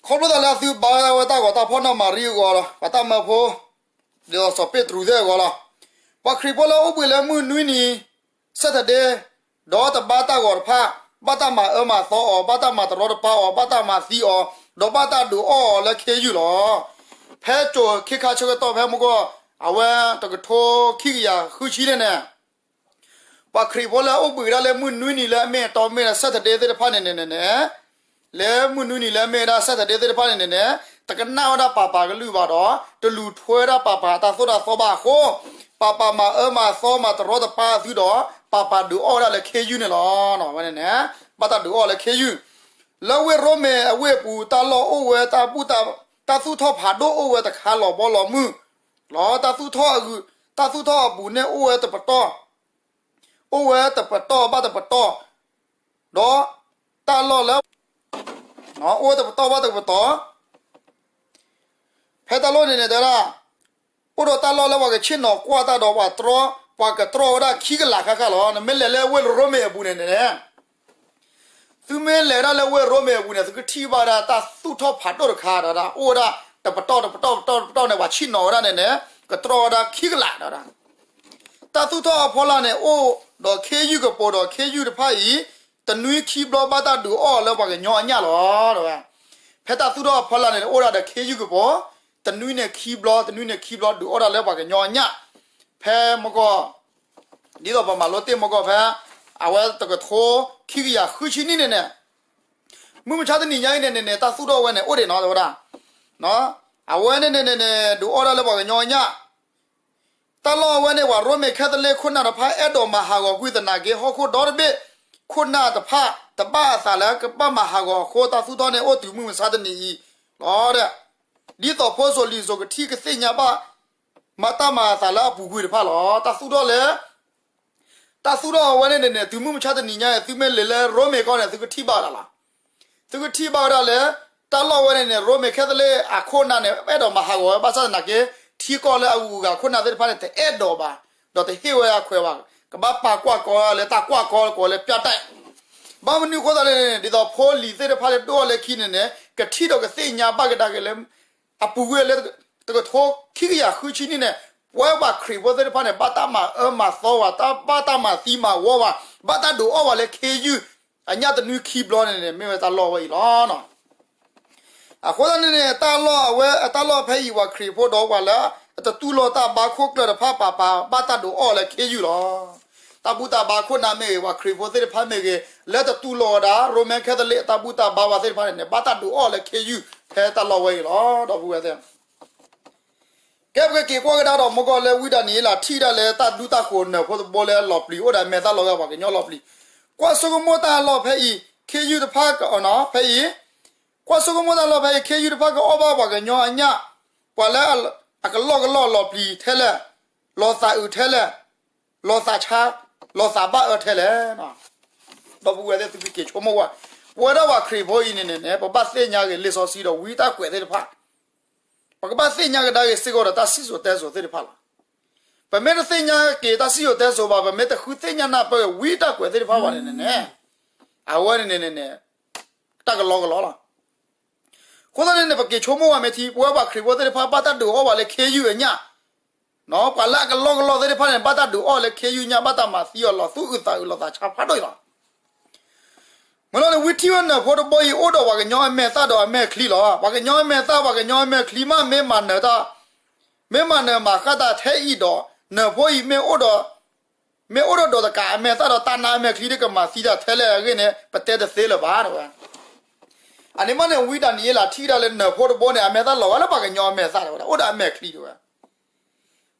ခီဖျိသးလၢသုဘါဝဲတၢ်ဂီၤတၢ်ဖီၣ်နီၢ်မၤရံအဂီၢ်လီၤ, ပှၤတၢ်မၢဖိ ဒ်သိးစီၤပ့းတရူးသ့ၣ်အဂီၢ်လီၤ. ပှၤခရံာ်ဖိလၢအိၣ်ဘှံးလၢမုၢ်နွံနံၤ Saturday ဒီးတဘါတၢ်ဂီၤတဖၣ် ဘၣ်တၢ်မၤအၢမၤသီအီၤ, ဘၣ်တၢ်မၤတရီတပါအီၤ, ဘၣ်တၢ်မၤသံအီၤ, ဒီးဘၣ်တၢ်ဒုးအီၣ်အီၤလၢခ့ယုၢ်လီၤ. ဖဲကၠိၤခ့ခါဆၢကတီၢ်ဖဲမုၢ်ဂီၢ် အဝဲတကထိခံကယၤဃုဆံန့ၣ်န့ၣ် ပှၤခရံာ်ဖိလၢအအိၣ်ဘှံးဒၣ်လၢမုၢ်နွံနံၤလၢအမ့ၢ်အတီမ့ၢ်ဒၣ် Saturday သ့ၣ်တဖၣ်န့ၣ်န့ၣ်န့ၣ်, လၢမုၢ်နွံနံၤလၢအမ့ၢ်ဝဲဒၣ် Saturday သ့ၣ်တဖၣ်န့ၣ်န့ၣ်န့ၣ်, တကနၣ်ဝဲဒၣ်ပၤပၤကလုၢ်ဘၣ်ဒီး တလူၤထွဲဝဲဒၣ်ပၤပၤတၢ်သိၣ်တၢ်သီဘၣ်အဃိ, ပၤပၤမၤအၢမၤသီမၤတရီတပါသုဒီး ပၤပၤဒုးအီၣ်ဝဲဒၣ်လၢခ့ယုၢ်န့ၣ်လီၤ. ဝဲန့ၣ်န့ၣ် ဘၣ်တၢ်ဒုးအီၣ်လၢခ့ယုၢ်, လၢဝ့ၢ်ရိမ့ၤအဝ့ၢ်အပူၤ တၢ်လီၢ်အိၣ်ဝဲတၢ်ဘူၣ်တၢ်, တၢ်သူၣ်ထီၣ်ဖးဒိၣ်အိၣ်ဝဲတခါလီၤဘီလီၤမုၢ် လီၤ. တၢ်သူၣ်ထီၣ်အဂုၤ, တၢ်သူၣ်ထီၣ်အပူၤန့ၣ်အိၣ်ဝဲတပတီၢ်, အိၣ်ဝဲတပတီၢ်ဘၣ်တပတီၢ်, ဒီးတၢ်လီၢ်လၢ အိၣ်ဝဲတပတီၢ်ဘၣ်တပတီၢ်, ဖဲတၢ်လီၢ်န့ၣ်န့ၣ်တဲဝဲဒၣ်, အိၣ်ဒီးတၢ်လီၢ်လၢပှၤကဆ့ၣ်နီၤကွၢ်တၢ်ဒီးပှၤတြီ, ပှၤကတြီဝဲဒၣ်ခံကလးဃၣ်ဃၣ်လီၤ. နမ့ၢ်လဲၤလၢဝ့ၢ်ရိမ့ၤအပူၤန့ၣ်န့ၣ် သုမ့ၢ်လဲၤဒၣ်လၢဝ့ၢ်ရိမ့ၤအပူၤန့ၣ် သုကထံၣ်ဘၣ်ဒၣ်တၢ်သူၣ်ထီၣ်ဖးဒိၣ်တခါဒီးဒၣ် အိၣ်ဝဲဒၣ်တပတီၢ်တပတီၢ်တပတီၢ်န့ၣ် ပှၤဆ့ၣ်နီၤဝဲဒၣ်န့ၣ်န့ၣ် ကတြီဝဲဒၣ်ခံကလးဒီးဒၣ် တၢ်သူၣ်ထီၣ်အဖီလာ်န့ၣ် အိၣ်ဒီးခ့ယုၢ်ကပိာ်ဒီးခ့ယုၢ်တဖၣ်အံၤ တနွံခံဘျီဘၣ်တၢ်ဒုးအီၣ်လၢပှၤကညီအညၣ်လီၤ. ဖဲတၢ်သူၣ်ထီၣ်အဖီလာ်န့ၣ် အိၣ်ဒၣ်ဒီးခ့ယုၢ်ကပိာ် တနွံန့ၣ်ခံဘျီ တနွံန့ၣ်ခံဘျီဒုးအီၣ်ဒၣ်လၢပှၤကညီအညၣ် ဖဲမုၢ်ဂီၢ် ဒ်သိးပမၤလိတ့ၢ်မုၢ်ဂီၢ်ဖဲ အဝဲတကထိခံကယၤဃုဆံနံၣ်န့ၣ်န့ၣ် မုၢ်မဆါတနံၤညါအံၤန့ၣ်န့ၣ်န့ၣ် တၢ်သူၣ်ထီၣ်ဝဲန့ၣ် အိၣ်ဒံးနီၤ တဲဝဲဒၣ်. အဝဲန့ၣ်န့ၣ်န့ၣ်န့ၣ် ဒုးအီၣ်ဒၣ်လၢပှၤကညီအညၣ် တၢ်လီၢ်အဝဲန့ၣ် ပှၤရိမ့ၤခဲသလ့ၣ်ခိၣ်နၢ်တဖၣ် အဲၣ်ဒိးမၤဟးဂီၤကွံာ်သနာ်က့ ဟီၣ်ခိၣ်ဒီတဘ့ၣ် ခိၣ်နၢ်တဖၣ် တဘၣ်အသးလၢကဘၣ်မၤဟးဂီၤအဃိ တၢ်သူၣ်ထီၣ်န့ၣ်အိၣ်တုၤမုၢ်မဆါတနံၤအံၤလီၤ. ဒ်သိးဖိစိၤလံၤစိၤကထံၣ်ကသ့ၣ်ညါဘၣ် မၤတၢ်မၤအသးလၢအပူၤကွံာ်တဖၣ်လီၤ. တၢ်သူၣ်ထီၣ်လၢ တၢ်သူၣ်ထီၣ်အဝဲန့ၣ်န့ၣ်န့ၣ် တုၤမုၢ်မဆါတနံၤညါအံၤ သုမ့ၢ်လဲၤလၢရိမ့ၤကီၢ်န့ၣ် သုကထံၣ်ဘၣ်ဝဲဒၣ်လီၤ. သုကထံၣ်ဘၣ်ဝဲဒၣ်လၢ တၢ်လီၢ်ဝဲန့ၣ်န့ၣ် ရိမ့ၤခဲသလ့ၣ်အခိၣ်နၢ်န့ၣ် အဲၣ်ဒိးမၤဟးဂီၤဝဲ ဘၣ်ဆၣ်သနာ်က့ ထံကီၢ်လၢအဂုၤအဂၤခိၣ်နၢ်သ့ၣ်တဖၣ်န့ၣ် တအဲၣ်ဒိးဘၣ် ဒီးတဟ့ၣ်ဝဲအခွဲးဘၣ်. ကဘၣ်ပာ်ကွၢ်ကီလၢတၢ်ကွၢ်ကီကိးလၢ ပြတိုက် ဘၣ်မနုၤအဃိသတးလဲၣ်န့ၣ် ဒ်သိးဖိလံၤသ့ၣ်တဖၣ်လၢဒိၣ်ထီၣ်လၢခံန့ၣ်န့ၣ် ကထံၣ်ဒီးကသ့ၣ်ညါဘၣ်ကဒါက့ၤလၢ အပူၤကွံာ်လၢ တကထိခံကယၤဃုဆံနံၣ်န့ၣ် ပဝဲပှၤခရံာ်ဖိသ့ၣ်တဖၣ်န့ၣ် ဘၣ်တၢ်မၤအၢမၤသီဝဲ, ဘၣ်တၢ်မၤသံမၤဝီဝဲ, ဘၣ်တၢ်ဒုးအီၣ်ဝဲလၢခ့ယုၢ် အညၣ်တနွံခံဘျီန့ၣ်န့ၣ် မ့ၢ်ဝဲတၢ်လီၢ်ဝဲအံၤလီၤ. အဃိသတးန့ၣ်န့ၣ် တၢ်လီၢ်အဝဲ အတၢ်လီၢ်ဖဲအံၤ ပှၤခရံာ်ဖိဒီးပှၤလၢ အတတူၢ်လိာ်တၢ်ဘါခိၣ်ကျၢၢ်တဖၣ်ပာ်ပာ် ဘၣ်တၢ်ဒုးအီၣ်လၢခ့ယုၢ်လီၤ. တၢ်ဘူၣ်တၢ်ဘါခိၣ်နၢ်မ့ၢ်ဂ့ၤ, ပှၤခရံာ်ဖိသ့ၣ်တဖၣ်မ့ၢ်ဂ့ၤ, လၢတတူၢ်လိာ်ဝဲဒၣ် ရိမ့ၤခဲသလံးအတၢ်ဘူၣ်တၢ်ဘါဝဲသ့ၣ်တဖၣ်န့ၣ်န့ၣ် ဘၣ်တၢ်ဒုးအီၣ်လၢခ့ယုၢ်ဖဲတၢ်လီၢ်ဝဲအံၤလီၤ. ဒီပုၢ်ဝဲၢ်သ့ၣ် ကဲ ပကက့ၤကွၢ်ကဒါဒီး မုၢ်ကီၢ်လၢဝံဒၤနံးယ့လးထံၣ်ဒၣ်လၢတၢ်ဘျုးတၢ်ဖှိၣ်နၢၤဖိတဘိလၢအလီၤပျံၤ အိၣ်ဒီးအမဲာ်သၣ်လီၤဂာ်ပှၤကညီလီၤပျံၤ, ကွၢ်ဆိကမိၣ်တၢ်လီၢ်ဖဲအံၤ ခ့ယုၢ်တဖၣ်က ဖဲအံၤ, ကွၢ်ဆိကမိၣ်တၢ်လီၢ်ဖဲအံၤ ခ့ယုၢ်တဖၣ်ကအီၣ်ဘၣ်ပှၤကညီအညၣ်, ပှၤလၢအကလီၢ်ကလီၢ်လီၤပျံၤထဲလဲၣ်, လီၤသးအုးထဲလဲၣ်, လီၤသးဆါ, လီၤသးဘၣ်အၢထဲလဲၣ်. ဒီပုၢ်ဝဲၢ်သ့ၣ် သုကက့ၤဆိကမိၣ်ဝဲ, ပဝဲဒၣ်ပှၤခရံာ်ဖိအံၤန့ၣ်န့ၣ်န့ၣ် ပဘၣ်သ့ၣ်ညါက့ၤလံာ်စီဆှံဒီးဝံတၢ်ကွဲးသ့ၣ်တဖၣ် ပကဘၣ်သ့ၣ်ညါကဒါက့ၤစ့ၢ်ကီးဒီးတၢ်စံၣ်စိၤတဲစိၤသ့ၣ်တဖၣ်လီၤ. ပမ့ၢ်တသ့ၣ်ညါက့ၤတၢ်စံၣ်စိၤတဲစိၤဘၣ်, ပမ့ၢ်တဃုသ့ၣ်ညါနၢ်ပၢၢ်က့ၤဝံတၢ်ကွဲးသ့ၣ်တဖၣ်ဘၣ်န့ၣ်န့ၣ်န့ၣ်, အဝဲန့ၣ်န့ၣ်န့ၣ်န့ၣ် တၢ်ကလီကလီလီၤ. အဃိသတးန့ၣ်န့ၣ် ပက့ၤဆိကမိၣ်ဝဲမ့ၢ်ထံ ပဝဲပှၤခရံာ်ဖိသ့ၣ်တဖၣ် ဘၣ်တၢ်ဒုးအီၣ်ဝဲလၢခ့ယုၢ်အညၣ်, ပှၤလၢအကလီကလီသ့ၣ်တဖၣ်န့ၣ် ဘၣ်တၢ်ဒုးအီၣ်လၢခ့ယုၢ်ညၣ် ဘၣ်တၢ်မၤသံအီၤလီၤသူၣ်အုးသးအုးလီၤသးဆါဖးဒိၣ်အံၤလီၤ. မ့ၢ်လီၤန့ၣ် ဝံထံၣ်ဝဲနၢၤဖိတဘိအံၤ အိၣ်ဒီးပှၤကညီအမဲာ်သၣ်ဒီးအမဲာ်ချံလီၤ. ပှၤကညီအမဲာ်သၣ် ပှၤကညီအမဲာ်ချံမး မ့ၢ်မၤနၢၤတၢ်, မ့ၢ်မၤနၢၤမၤဃၣ်တၢ်ထဲအံၤဒီး နၢၤဖိအံၤ မ့ၢ်အိၣ်ဒီးဒိးတကးအမဲာ်သၣ်ဒီးတၢ်နါအမဲာ်ချံဒီး ကမၤသံတၢ်ထဲလဲၣ်အဂ့ၢ်န့ၣ် ပတဲတသ့လၢၤဘၣ် တဲဝဲ. အန့ၣ်မးန့ၣ် ဝံဒၤနံးယ့လးထံၣ်ဒၣ်လၢ နၢၤဖိတဘိန့ၣ် အမဲာ်သၣ်လီၤဝဲလၢပှၤကညီအမဲာ်သၣ် တဲဝဲဒၣ်, အိၣ်ဒီးအမဲာ်ချံ တဲဝဲ.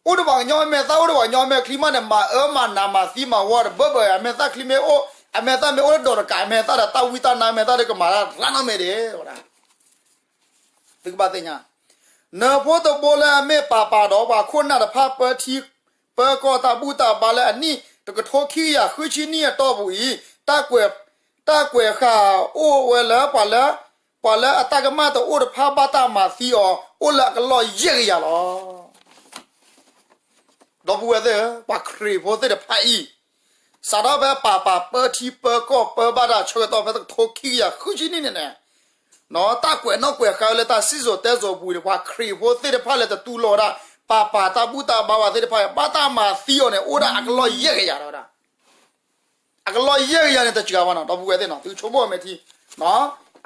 အိၣ်ဒီးပှၤကညီအမဲာ်သၣ် အိၣ်ဒီးပှၤကညီအမဲာ်ချံမးန့ၣ် မၤအၢမၤနးမၤသံမၤဝီတဘၢဘၢ အမဲာ်သၣ်ချံမ့ၢ်အိၣ်, အမဲာ်သၣ်မ့ၢ်အိၣ်လၢဒိးတကးအမဲာ်သၣ်ဒီး တၢ်ဝံတၢ်နါအမဲာ်သၣ်ဒီး ကမၤတၢ်ရၣ်နီတမံၤဒဲး တဲဝဲဒၣ်. သုကဘၣ်သ့ၣ်ညါ, နၢၤဖိတဘိလၢအမ့ၢ်ပၤပၤဒီး ပှၤခိၣ်နၢ်တဖၣ် ပၢထံပၢကီၢ် တၢ်ဘူၣ်တၢ်ဘါလၢအနံၣ်တကထိခံကယၤဃုဆံနံၣ်အတီၢ်ပူၤအံၤ, တၢ်ကွဲးဃာ်အိၣ်ဝဲလၢ ပှၤလၢ ပှၤလၢအတၢ်ကမၣ်တအိၣ်တဖၣ် ဘၣ်တၢ်မၤသံအီၤ အိၣ်လၢအကလီၢ်ယဲၢ်ကယၤလီၤ. ဒီပုၢ်ဝဲၢ်သ့ၣ်ဧၢ, ပှၤခရံာ်ဖိသ့ၣ်တဖၣ်အံၤ စးထီၣ်ဖဲပၤပၤ ပၢထံပၢကီၢ် ပၢဘၣ်တၢ်ဆၢကတီၢ် ဖဲတကထိခံကယၤဃုဆံနံၣ်န့ၣ်န့ၣ်, တၢ်ကွဲးနီၣ်ကွဲးဃါဝဲလၢတၢ်စံၣ်စိၤတဲစိၤအပူၤန့ၣ် ပှၤခရံာ်ဖိသ့ၣ်တဖၣ်လၢတတူၢ်လိာ်ဝဲဒၣ် ပၤပၤတၢ်ဘူၣ်တၢ်ဘါဝဲသ့ၣ်တဖၣ် ဘၣ်တၢ်မၤသံအီၤန့ၣ် အိၣ်ဒၣ်အကလီၢ်ယဲၢ်ကယၤ တဲဝဲဒၣ်. အကလီၢ်ယဲၢ်ကယၤန့ၣ် တစှၤဘၣ်နီၤ ဒီပုၢ်ဝဲၢ်သ့ၣ်နီၤ သုဆိကမိၣ်ဝဲမ့ၢ်ထံ.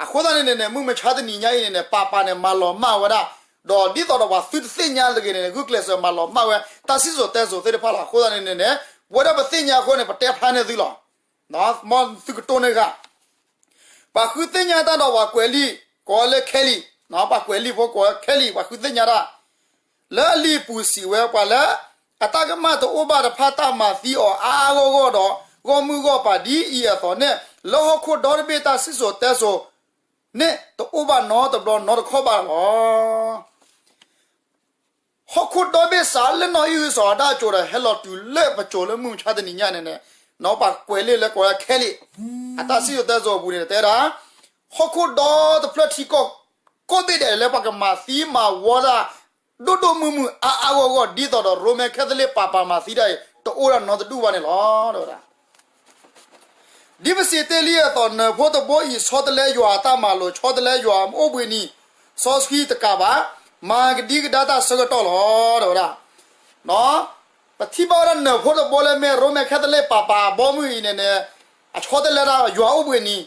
အဃိသတးန့ၣ်န့ၣ်န့ၣ် မုၢ်မဆါတနံၤညါအံၤန့ၣ်န့ၣ် ပၤပၤန့ၣ် မၤလီၤမၢ်ဝဲဒၣ်, ဒီးဒ်သိးဒီးပှၤသုတသ့ၣ်ညါတဂ့ၤန့ၣ်န့ၣ် ဂုာ်ကျဲးစၢးမၤလီၤမၢ်ဝဲ တၢ်စံၣ်စိၤတဲစိၤသ့ၣ်တဖၣ်လီၤ. အဃိသတးန့ၣ်န့ၣ်န့ၣ် ပဝဲဒၣ်ပသ့ၣ်ညါအဃိန့ၣ် ပတဲဖျါန့ၢ်သုလီၤ. မ်သုကတိၢ်န့ၢ်ဃာ် ပှၤဃုသ့ၣ်ညါတၢ်ဒီးပှၤကွဲးလံာ် ကိးဝဲလၢခဲလံာ်, ပှၤကွဲးလံာ်ဖိကိးဝဲခဲလံာ် ပှၤဃုသ့ၣ်ညါတၢ် လၢအလံာ်ပူၤစံးဝဲ ပှၤလၢ အတၢ်ကမၣ်တအိၣ်ဘၣ်တဖၣ် တၢ်မၤသံအီၤအါအါဂီၢ်ဂီၢ်ဒီး ဂီၢ်မုၢ်ဂီၢ်ပၤဒ်အံၤအသိးန့ၣ် လၢဟီၣ်ခိၣ်ဒီတဘ့ၣ်တၢ်စံၣ်စိၤတဲစိၤန့ၣ် တအိၣ်ဘၣ်နီတဘျီနီတခီၣ်ဘၣ်လီၤ. ဟီၣ်ခိၣ်ဒီဘ့ၣ်စးလၢနီၢ်အံၣ်ဂုၢ်စီၤအၤဒၣ်အစိၤဒီး ဟဲလီၤတုၤလၢပစိၤလၢမုၢ်မဆါတနံၤညါန့ၣ်န့ၣ်, ပှၤကွဲးလံာ်လၢကိးဝဲခဲလံာ်, အတၢ်စံၣ်စိၤတဲစိၤအပူၤန့ၣ် တဲဒၣ် ဟီၣ်ခိၣ်ဒီတဖျၢၣ်ထံကီၢ် ကိးဘ့ၣ်ဒဲးလၢပှၤကမၤသံမၤဝီတၢ် ဒိၣ်ဒိၣ်မုၢ်မုၢ်အါအါဂီၢ်ဂီၢ် ဒ်သိးဒီးရိမ့ၤခဲသလံးပၤပၤမၤသံတၢ်အံၤ တအိၣ်ဒၣ်နီတဒူၣ်ဘၣ်န့ၣ်လီၤ တဲဝဲဒၣ်. ဒ်ပစံးတ့ၢ်လံအသိး နၢၤဖိတဘိအံၤ ဆီတလဲယွၤအတၢ်မၤလိာ် ဆီတလဲယွၤအိၣ်ဘှံးနံၤ စီဆှံတကးဘၣ် မၤကဒံကဒါတၢ်ဆၢကတီၢ်လီၤ တဲဝဲဒၣ်. ပထံၣ်ဘၣ်ဝဲဒၣ်နၢၤဖိတဘိလၢမ့ၢ်ရိမ့ၤခဲသလံးပၤပၤအဘီအမုၢ်အံၤန့ၣ်န့ၣ် အဆီတလဲဒၣ်ယွၤအိၣ်ဘှံးနံၤ,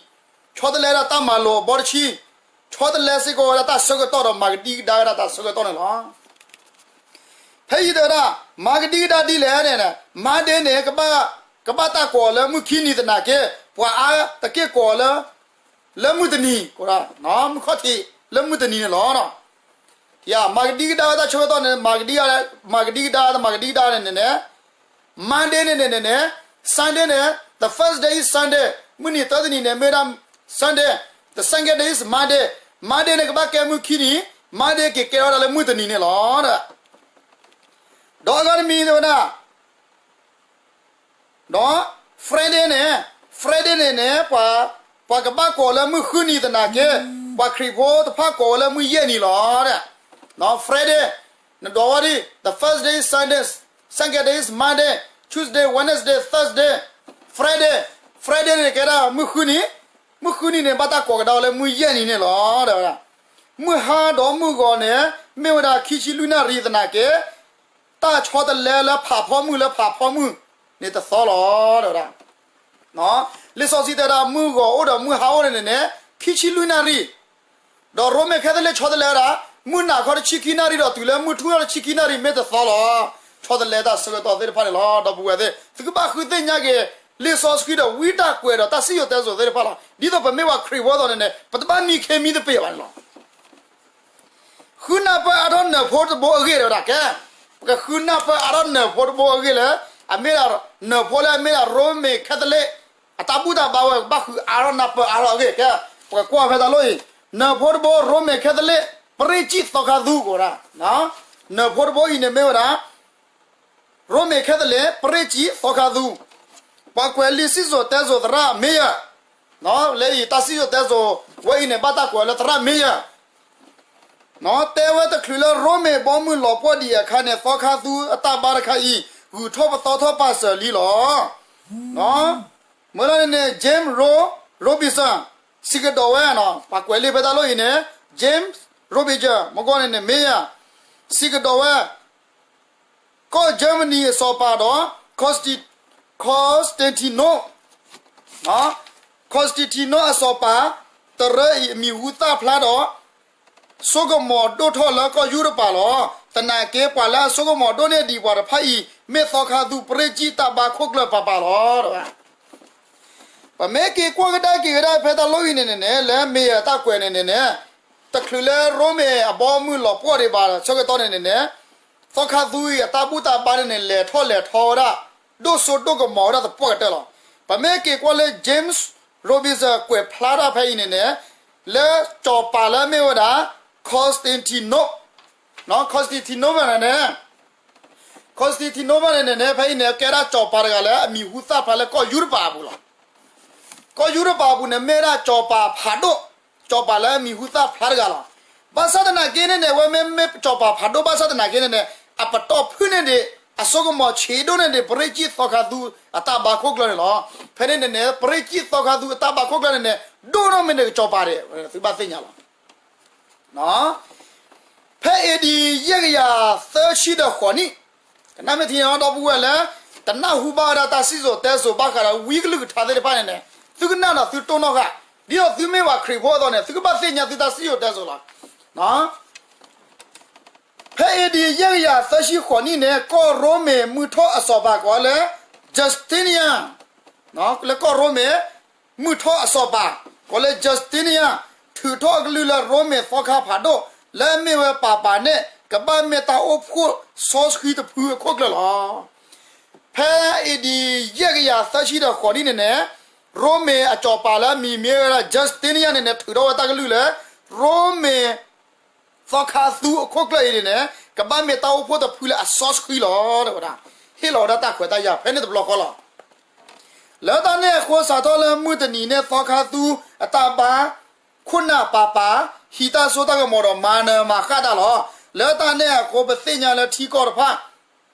ဆီတလဲဒၣ်တၢ်မၤလိာ်အဘီတဆံ, ဆီတလဲစ့ၢ်ကီးဝဲဒၣ်တၢ်ဆၢကတီၢ်ဒီးမၤကဒံကဒါဝဲဒၣ်တၢ်ဆၢကတီၢ်န့ၣ်လီၤ. ဖဲအံၤတဲဝဲဒၣ် မၤကဒံကဒါဒ်လဲၣ်န့ၣ် Monday န့ၣ် ကဘၣ်တၢ်ကိးအီၤလၢမုၢ်ခံနံၤသနာ်က့ ပှၤအါတက့ၢ်ကိးအီၤလၢ လၢမုၢ်တနံၤ ကိးဒၣ် မုၢ်ခီၣ်ထံး လၢမုၢ်တနံၤန့ၣ်လီၤ. ယမၤကဒံကဒါဝဲတၢ်ဆၢကတီၢ်န့ၣ် မၤကဒံကဒါ မၤကဒံကဒါ မၤကဒံကဒါန့ၣ်န့ၣ် Monday န့ၣ်န့ၣ်န့ၣ် Sunday န့ၣ် the first day is Sunday မုၢ်နံၤတၢတနံၤန့ၣ် မ့ၢ်ဝဲဒၣ် Sunday, the second day is Monday, Monday န့ၣ် ကဘၣ်ကဲမုၢ်ခံနံၤ, Monday က့ၤကဲထီၣ်ဝဲဒၣ်လၢမုၢ်တနံၤန့ၣ်လီၤ. ဒီးအဂၤတမံၤတဲဝဲဒၣ် ဒီး Friday န့ၣ် Friday န့ၣ်န့ၣ် ပှၤ ပှၤကဘၣ်ကိးလၢမုၢ်ဃုနံၤသနာ်က့ ပှၤခရံာ်ဖိတဖၣ်ကိးဝဲလၢ မုၢ်ယဲၢ်နံၤလီၤ. ဒီး Friday နဒွးဝဲဒ် the first day is Sunday, second day is Monday, Tuesday, Wednesday, Thursday, Friday, Friday Friday န့ၣ်ကဲဒၣ်မုၢ်ဃုနံၤ, မုၢ်ဃုနံၤန့ၣ် ဘၣ်တၢ်ကိးကဒါအီၤလၢမုၢ်ယဲၢ်နံၤန့ၣ်လီၤ တဲဝဲဒၣ်. မုၢ်ဟါဒီးမုၢ်ဂီၤန့ၣ် မ့ၢ်ဝဲဒၣ်ခံဆံလွံၢ်နၣ်ရံၣ်သနာ်က့ တၢ်ဆီတလဲလၢဖးဖီမုၢ်လၢဖးဖီမုၢ်န့ၣ်တသီလီၤ တဲဝဲဒၣ်. လံာ်စီဆှံတဲဝဲဒၣ် မုၢ်ဂီၤအိၣ်ဒီးမုၢ်ဟါအိၣ်န့ၣ်န့ၣ် ခံဆံလွံၢ်နၣ်ရံၣ်, ဒီးရိမ့ၤခဲသလ့ၣ်ဆီတလဲဝဲဒၣ် မုၢ်နၤခီတဆံခံနၣ်ရံၣ်ဒီးတုၤလၢမုၢ်ထူၣ်ထီၣ်တဆံခံနၣ်ရံၣ်မ့ၢ်တသီလီၤ. ဆီတလဲတၢ်ဆၢကတီၢ်သ့ၣ်တဖၣ်န့ၣ်လီၤ. ဒီပုၢ်ဝဲၢ်သ့ၣ် သုကဘၣ်ဃုသ့ၣ်ညါက့ၤ လံာ်စီဆှံဒီးဝံတၢ်ကွဲးဒီးတၢ်စံၣ်စိၤတဲစိၤသ့ၣ်တဖၣ်လီၤ. ဒ်သိးပမ့ၢ်ပှၤခရံာ်ဖိအသိးန့ၣ်န့ၣ် ပတဘၣ်မံခ့မံသပ့ၤဘၣ်န့ၣ်လီၤ. ဃုနၢ်ပၢၢ်အါထီၣ်နၢၤဖိတဘိအဂ့ၢ် တဲဝဲဒၣ်ကဲ, ပကဃုနၢ်ပၢၢ်အါထီၣ်နၢၤဖိတဘိအဂ့ၢ်လၢ အမ့ၢ်ဒၣ် နၢၤဖိလၢအမ့ၢ်ဒၣ်ရိမ့ၤခဲသလ့ၣ် အတၢ်ဘူၣ်တၢ်ဘါဝဲ ကဘၣ်ဃုအါထီၣ်နၢ်ပၢၢ်အါထီၣ်အဂ့ၢ်ကဲ, ပကကွၢ်ဖဲတၢ်လီၢ်အံၤ, နၢၤဖိတဘိရိမ့ၤခဲသလ့ၣ် ပရ့ၣ်ကံၣ်သီခါသူကီးဒၣ်, နၢၤဖိတဘိအံၤန့ၣ်မ့ၢ်ဝဲဒၣ် ရိမ့ၤခဲသလ့ၣ် ပရ့ၣ်ကံၣ်သီခါသူ, ပှၤကွဲးလံာ်စံၣ်စိၤတဲစိၤသရၣ်မ့ၢ်ယၤ, လၢအံၤတၢ်စံၣ်စိၤတဲစိၤဝဲအံၤန့ၣ် ဘၣ်တၢ်ကွဲးလၢသရၣ်မ့ၢ်ယၤ, တဲဝဲတချုးလၢရိမ့ၤဘီမုၢ်လီၤပှီၢ်ဒံးအခါန့ၣ် သီခါသူအတၢ်ဘါတခါအံၤ ဂုၤထီၣ်ပသီထီၣ်ပာ်စၢၤလံလီၤ. မ့ၢ်လီၤန့ၣ်န့ၣ် James Ro Robinson စံးကဒီးဝဲ, ပှၤကွဲးလံာ်ဖဲတၢ်လီၢ်အံၤန့ၣ် James Robinson မ့ၢ်ဂီၢ်န့ၣ်န့ၣ် မ့ၢ်ယၤ, စံးကဒီးဝဲ ကီၢ် Germany အစီၤပၤဒီး Consti- Constantino, Constantino အစီၤပၤ တရၢအံၤ အမံၤဟူသၣ်ဖျါဒီး စိကမီၤဒိၣ်ထီၣ်လၢကီၢ်ယူရပၤလီၤ. သနာ်က့ ပှၤလၢအစိကမီၤဒိၣ်န့ၢ်ဒံးပှၤတဖၣ်အံၤ မ့ၢ်သီခါသူပရ့ၣ်ကံၣ်တၢ်ဘါခိၣ်ကျၢၢ်ပၤပၤလီၤ. ပမ့ၢ်က့ၤကွၢ်ကဒါက့ၤဝဲဒၣ်ဖဲတၢ်လီၢ်အံၤန့ၣ်န့ၣ်န့ၣ် လၢမ့ၢ်ယၤတၢ်ကွဲးန့ၣ်န့ၣ်န့ၣ် တချုးလၢရိမ့ၤအဘီမုၢ်လီၤပှီၢ်ဒံးဘၣ်ဆၢကတီၢ်န့ၣ်န့ၣ်န့ၣ် သီခါသူအံၤအတၢ်ဘူၣ်တၢ်ဘါန့ၣ်န့ၣ် လဲၤထီၣ်လဲၤထီဝဲဒၣ် ဒိၣ်စိဒိၣ်ကမီၤဝဲဒၣ်သပှၢ်ကတၢၢ်လီၤ. ပမ့ၢ်က့ၤကွၢ်လၢ James Robinson ကွဲးဖျါတၢ်ဖဲအံၤန့ၣ်န့ၣ် လၢစီၤပၤလၢအမ့ၢ်ဝဲဒၣ် Constantino, Constantino န့ၣ်န့ၣ် Constantino န့ၣ်န့ၣ် ဖဲအံၤန့ၣ် ကဲဒၣ်စီၤပၤတဂၤလၢအမံၤဟူသၣ်ဖျါလၢကီၢ်ယူရပၤအပူၤလီၤ. ကီၢ်ယူရပၤအပူၤန့ၣ် မ့ၢ်ဒၣ်စီၤပၤဖးဒိၣ်, စီၤပၤလၢအမံၤဟူသၣ်ဖျါတဂၤလီၤ. ဘၣ်ဆၣ်သနာ်က့န့ၣ်န့ၣ် အဝဲမ့ၢ်မ့ၢ်စီၤပၤဖးဒိၣ်ဘၣ်ဆၣ်သနာ်က့န့ၣ်န့ၣ် အပတီၢ်ဖုၣ်န့ၢ်ဒံး အစိကမီၤဆံးဒိၣ်န့ၢ်ဒံး ပရ့ၣ်ကံၣ်သီခါသူအတၢ်ဘါခိၣ်ကျၢၢ်န့ၣ်လီၤ. ဖဲန့ၣ်န့ၣ်န့ၣ် ပရ့ၣ်ကံၣ်သီခါသူအတၢ်ဘါခိၣ်ကျၢၢ်န့ၣ်န့ၣ် ဒိၣ်ထီၣ်မ့ၢ်န့ၣ်ကစီၤပၤဒံး သုဘၣ်သ့ၣ်ညါလီၤ. ဖဲ A D ယဲၢ်ကယၤသၢဆံဒီးဃိးနံၣ်, ကနၣ်မ့ၢ်ထံန့ၣ်ဒီပုၢ်ဝဲၢ်လၢ တနၢ်ဟူဘၣ်ဝဲဒၣ်တၢ်စံၣ်စိၤတဲစိၤဘၣ်ဃးဒီးဝံကလုၢ်ကထါသ့ၣ်တဖၣ်န့ၣ်န့ၣ် သုကနၣ်ဒီးသုတိၢ်နီၣ်ဃာ်, ဒ်သိးသုမ့ၢ်ပှၤခရံာ်ဖိအသိးန့ၣ် သုကဘၣ်သ့ၣ်ညါသုတၢ်စံၣ်စိၤတဲစိၤလီၤ. ဖဲ A D ယဲၢ်ကယၤသၢဆံဃိးနံၣ်န့ၣ် ကီၢ်ရိမ့ၤမုၢ်ထီၣ်အစီၤပၤကိးလၢ Justinian, လၢကီၢ်ရိမ့ၤ မုၢ်ထီၣ်အစီၤပၤ ကိးလၢ Justinian ထုးထီၣ်အကလုၢ်လၢရိမ့ၤသီခါဖးဒိၣ် လၢအမ့ၢ်ဝဲပၤပၤန့ၣ် ကဘၣ်မ့ၢ်တၢ်အိၣ်ဖှိၣ်စီဆှံတဖုအခိၣ်ကျၢၢ်လီၤ. ဖဲ A D ယဲၢ်ကယၤသၢဆံဒီးဃိးနံၣ်န့ၣ်န့ၣ် ရိမ့ၤအစီၤပၤလၢအမံၤမ့ၢ်ဝဲဒၣ် Justinian န့ၣ်န့ၣ် ထုးထီၣ်ဝဲတၢ်ကလုၢ်လၢ ရိမ့ၤ သီခါသူအခိၣ်ကျၢၢ်အံၤန့ၣ်န့ၣ် ကဘၣ်မ့ၢ်တၢ်အိၣ်ဖှိၣ်တဖုလၢအစီဆှံလီၤ တဲဝဲဒၣ်, ဟ့ၣ်လီၤဝဲဒၣ်တၢ်ခွဲးတၢ်ယာ်ဖဲန့ၣ်တဘျီဃီလီၤ. လၢတၢ်န့ၣ်အဃိ စးထီၣ်လၢမုၢ်တနံၤန့ၣ် သီခါသူအတၢ်ဘါ ခိၣ်နၢ်ပၤပၤ ဟံးတၢ်စိတၢ်ကမီၤဒီးမၤနၢၤမၤဃၣ်တၢ်လီၤ. လၢတၢ်န့ၣ်အဃိ ပသ့ၣ်ညါလၢထံကီၢ်တဖၣ်